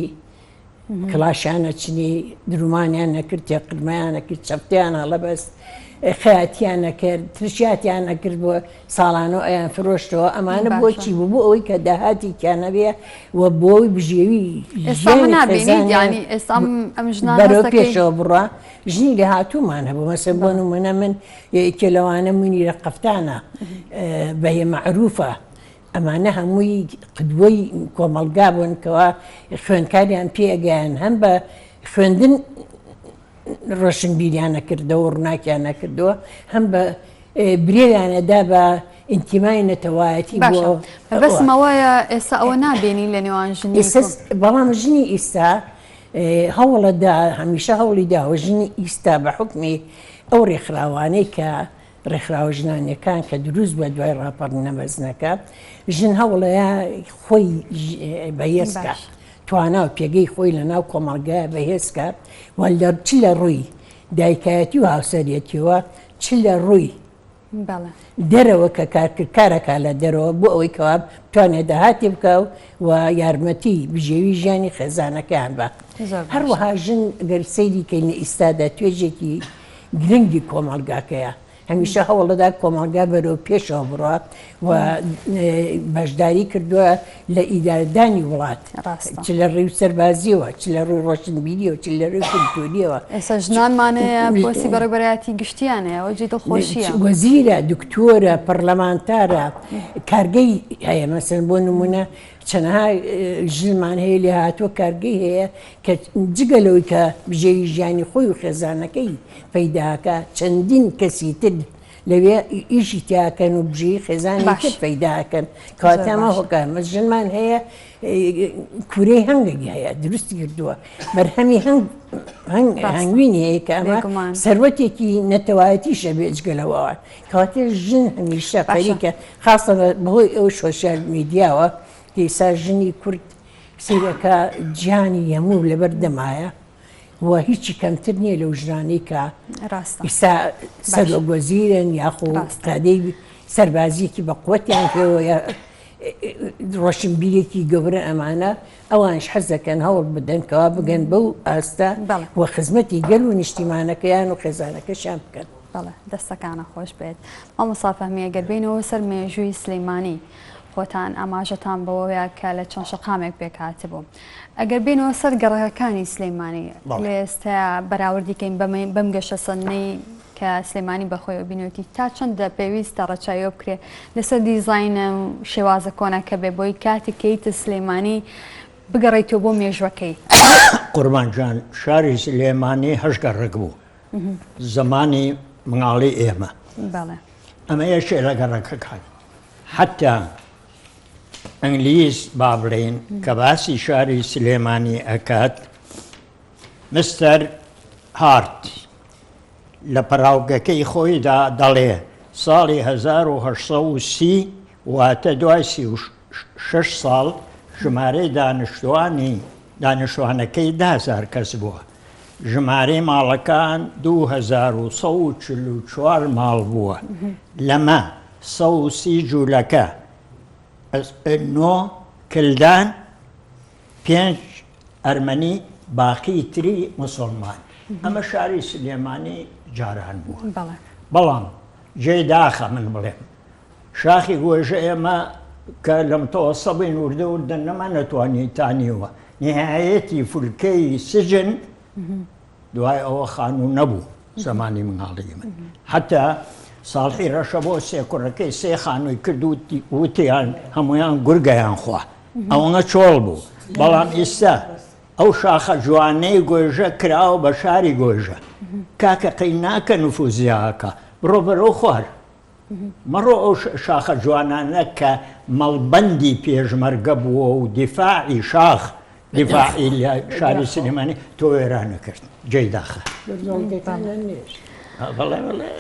کڵاشیان ئەچنی درومانیان نەکرد تێقرمەیان نەکرد چەفتیان هەڵەبەست خەیاتیان نەکرد ترشیاتیان نەکرد بۆ ساڵانە ئەیان فرۆشتەوە ئەمانە بۆچی بوو بۆ ئەوەی کە داهاتێکیان هەبێ و بۆی بژێوی بەرەو پێشەوە بڕە ژنی لێهاتوومان هەبوو مەسە بۆ نمونە من یەکێ لەوانە منیرە قەفتانە بەهێ مەعروفە ئەمانە هەمووی قدوەی کۆمەڵگا بوون کەوا خوێندکاریان پێگەیان هەم بە خوێندن ڕۆشنبیریان نەکردەوە ڕووناکیان نەکردەوە هەم بە برێویانە دا بە ئینتیمای نەتەوایەتی باشە مەبەستم ئەوەیە ئێستا ئەوە نابینی لە نێوان ژنی بەڵام ژنی ئیستا هەوڵەدا هەمیشە هەوڵی داوە ژنی ئیستا بە حکمی ئەو ڕێکخراوانەی کە ڕێکخراوە ژنانیەکان کە دروست بووە دوای ڕاپەڕینە مەزنەکە، ژن هەوڵەیە خۆی بەهێز کا، توانا و پێگەی خۆی لە ناو کۆمەڵگای بەهێز کا و چ لە ڕووی دایکایەتی و هاوسەرەتیەوە چ لە ڕووی دەرەوە کە کارکرد کارەکە لە دەرەوە بۆ ئەوەی کەوا بتوانێت داهاتی بکە و یارمەتی بژێوی ژیانی خێزانەکەیان بە هەروەها ژن گەر سەیری کەین لە ئیستادا توێژێکی گرنگی کۆمەڵگاکەیە، هەمیشە هەوڵدەدات کۆمەڵگا بەرەو پێشەوە بڕات و بەشداری کردووە لە ئیدارەدانی وڵات چ لە ڕووی سەربازیەوە چ لە ڕووی ڕۆشنبیریەوە چ لە ڕووی کولتوریەوە. ئێستا ژنانمان هەیە پۆستی بەڕێوەبەرایەتی گشتیان هەیە ئەوە جێی دڵخۆشییە. وەزیرە، دکتۆرە، پەرلەمانتارە، کارگەی هەیە مەسەلەن بۆ نموونە چەنەها ژنمان هەیە لێهاتووە کارگەی هەیە کە جگە لەوەی کە بژێوی ژیانی خۆی و خێزانەکەی پەیداکە چەندین کەسی تر لەوێ ئیشی تیاکەن و بژێوی خێزانی تر پەیداکەن کەواتە ئەمە هۆکار مە ژنمان هەیە کورەی هەنگی هەیە دروستی کردووە بەرهەمی هەنگ هەنگوینی هەیە کە ئەمە سەروەتێکی نەتەوایەتیشە بێجگە لەوە کەواتە ژن هەمیشە خەریکە خاصە بەهۆی ئەو سۆشیال میدیاوە کە ئیستا ژنی کورد سەیرەکە جیهانی هەموو لەبەر دەمایە و هیچی کەمتر نییە لەو ژنانەی کە ئیستا سەرۆک وەزیرن یاخۆ قادەی سەربازیەکی بە قوتیان پێوەیە ڕۆشنبیرێکی گەورە ئەمانە ئەوانش حەز دەکەن هەوڵ بدەن کەوا بگەن بەو ئاستە و خزمەتی گەل و نیشتیمانەکەیان و خێزانەکەشیان بکەن. بەڵێ دەستەکانە خۆش بێت مامۆستا فەهمی ئەگەر بێینەوە سەر مێژووی سلیمانی خۆتان ئاماژەتان بەوەیە کە لە چەند شەقامێک پێکهاتبوو ئەگەر بێینەوە سەر گەڕەکەکانی سلیمانی لە ئێستا بەراوردی کەین بەم گەشەسەندنەی کە سلێمانی بەخۆیەوە بینێتی تا چەندە پێویستە ڕەچاویەوە بکرێ لەسەر دیزاینە و شێوازە کۆنەکە بێ بۆی کاتێک کەیتە سلێمانی بگەڕێیتەوە بۆ مێژوەکەی. قوربان جان شاری سلێمانی هەشت گەڕەک بوو زمانی مناڵی ئێمە ئەمە یەکێ لە گەڕەکەکان حتا ئەنگلیز با بڵێین کە باسی شاری سلێمانی ئەکات مستەر هارت لە پەڕاوگەکەی خۆیدا دەڵێ ساڵی 1930 واتە دوای 36 ساڵ ژمارەی دانیشتوانی دانیشتوانەکەی دههزار کەس بووە. ژمارەی ماڵەکان 2144 ماڵ بووە لەمە 130 جوولەکە نۆ کلدان پێنج ئەرمەنی باقی تری موسڵمان ئەمە شاری سلێمانی جاران بووە بەڵام جێی داخە من بڵێم شاخی گۆیژە ئێمە کە لە متەوەسە بووین وردە وردە نەمان نەتوانی تانیوە نهایەتی فولکەی سجن دوای ئەوە خانوو نەبوو زمانی مناڵی من حتا ساڵحی ڕەشە بۆ سێ کوڕەکەی سێ خانووی کرد و وتیان هەمویان گورگەیان خوا ئەوەنە چۆڵ بوو بەڵام ئیستا ئەو شاخە جوانەی گۆیژە کراوە بە شاری گۆیژە کاکە قەی ناکە نفوزیاکە بڕۆ بەرەو خوار مەڕۆ ئەو شاخە جوانانە کە مەڵبەندی پێشمەرگە بووە و دیفاعی شاخ دیفاعی لە شاری سلێمانی تۆ وێرانە کرد جێی داخە.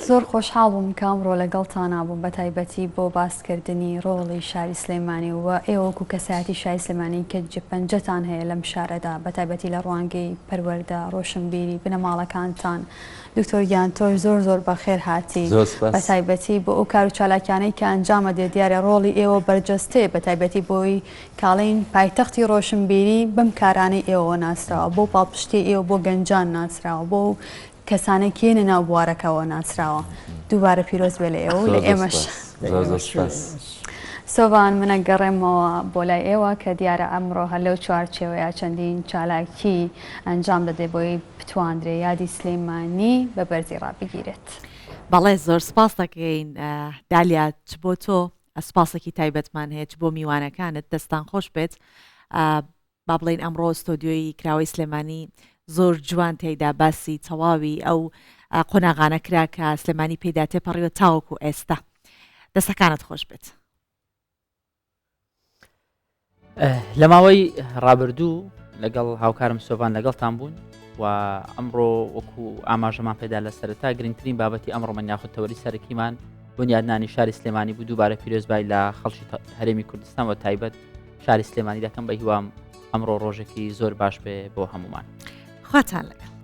زۆر خۆشحاڵ بووم کە ئەمڕۆ لەگەڵتانا بووم بەتایبەتی بۆ باسکردنی ڕۆڵی شاری سلێمانی و ئێوە وەکو کەسایەتی شاری سلێمانی کە جێپەنجەتان هەیە لەم شارەدا بەتایبەتی لە ڕوانگەی پەروەردە ڕۆشنبیری بنەماڵەکانتان دکتۆر گیان تۆش زۆر زۆر بەخێر هاتی زۆر سپاس. بەتایبەتی بۆ ئەو کار و چالاکیانەی کە ئەنجامە دێ دیارە ڕۆڵی ئێوە بەرجەستەیە بەتایبەتی بۆی کاڵین پایتەختی ڕۆشنبیری بەم کارانەی ئێوەوە ناسراوە بۆ پاڵپشتی ئێوە بۆ گەنجان ناسراوە بۆ کەسانێک کێنە ناو بوارەکەوە ناسراوە دووبارە پیرۆز بێ لە ئێوە و لە ئێمەش. زۆر زۆر سپاس. سۆڤان من ئەگەڕێمەوە بۆ لای ئێوە کە دیارە ئەمڕۆ هەر لەو چوارچێوەیە چەندین چالاکی ئەنجام دەدرێت بۆی بتواندرێ یادی سلێمانی بە بەرزی ڕابگیرێت. بەڵێ زۆر سپاس دەکەین دالیا چ بۆ تۆ سپاسێکی تایبەتمان هەیە چ بۆ میوانەکانت دەستان خۆش بێت با بڵێین ئەمڕۆ ستۆدیۆی کراوەی سلێمانی زۆر جوان تێیدا باسی تەواوی ئەو قۆناغانە کرا کە سلێمانی پێیدا تێپەڕیوە تاوەکو ئێستا دەستەکانت خۆش بێت. لە ماوەی ڕابردوو لەگەڵ هاوکارم سۆڤان لەگەڵتان بوون و ئەمڕۆ وەکو ئاماژەمان پێدا لە سەرەتا گرنگترین بابەتی ئەمڕۆمان یاخود تەوەری سەرەکیمان بنیادنانی شاری سلێمانی بوو دووبارە پیرۆزبای لە خەڵکی هەرێمی کوردستان و تایبەت شاری سلێمانی دەکەم بە هیوام ئەمڕۆ ڕۆژێکی زۆر باش بێ بۆ هەمومان خواتان لەگەڵ.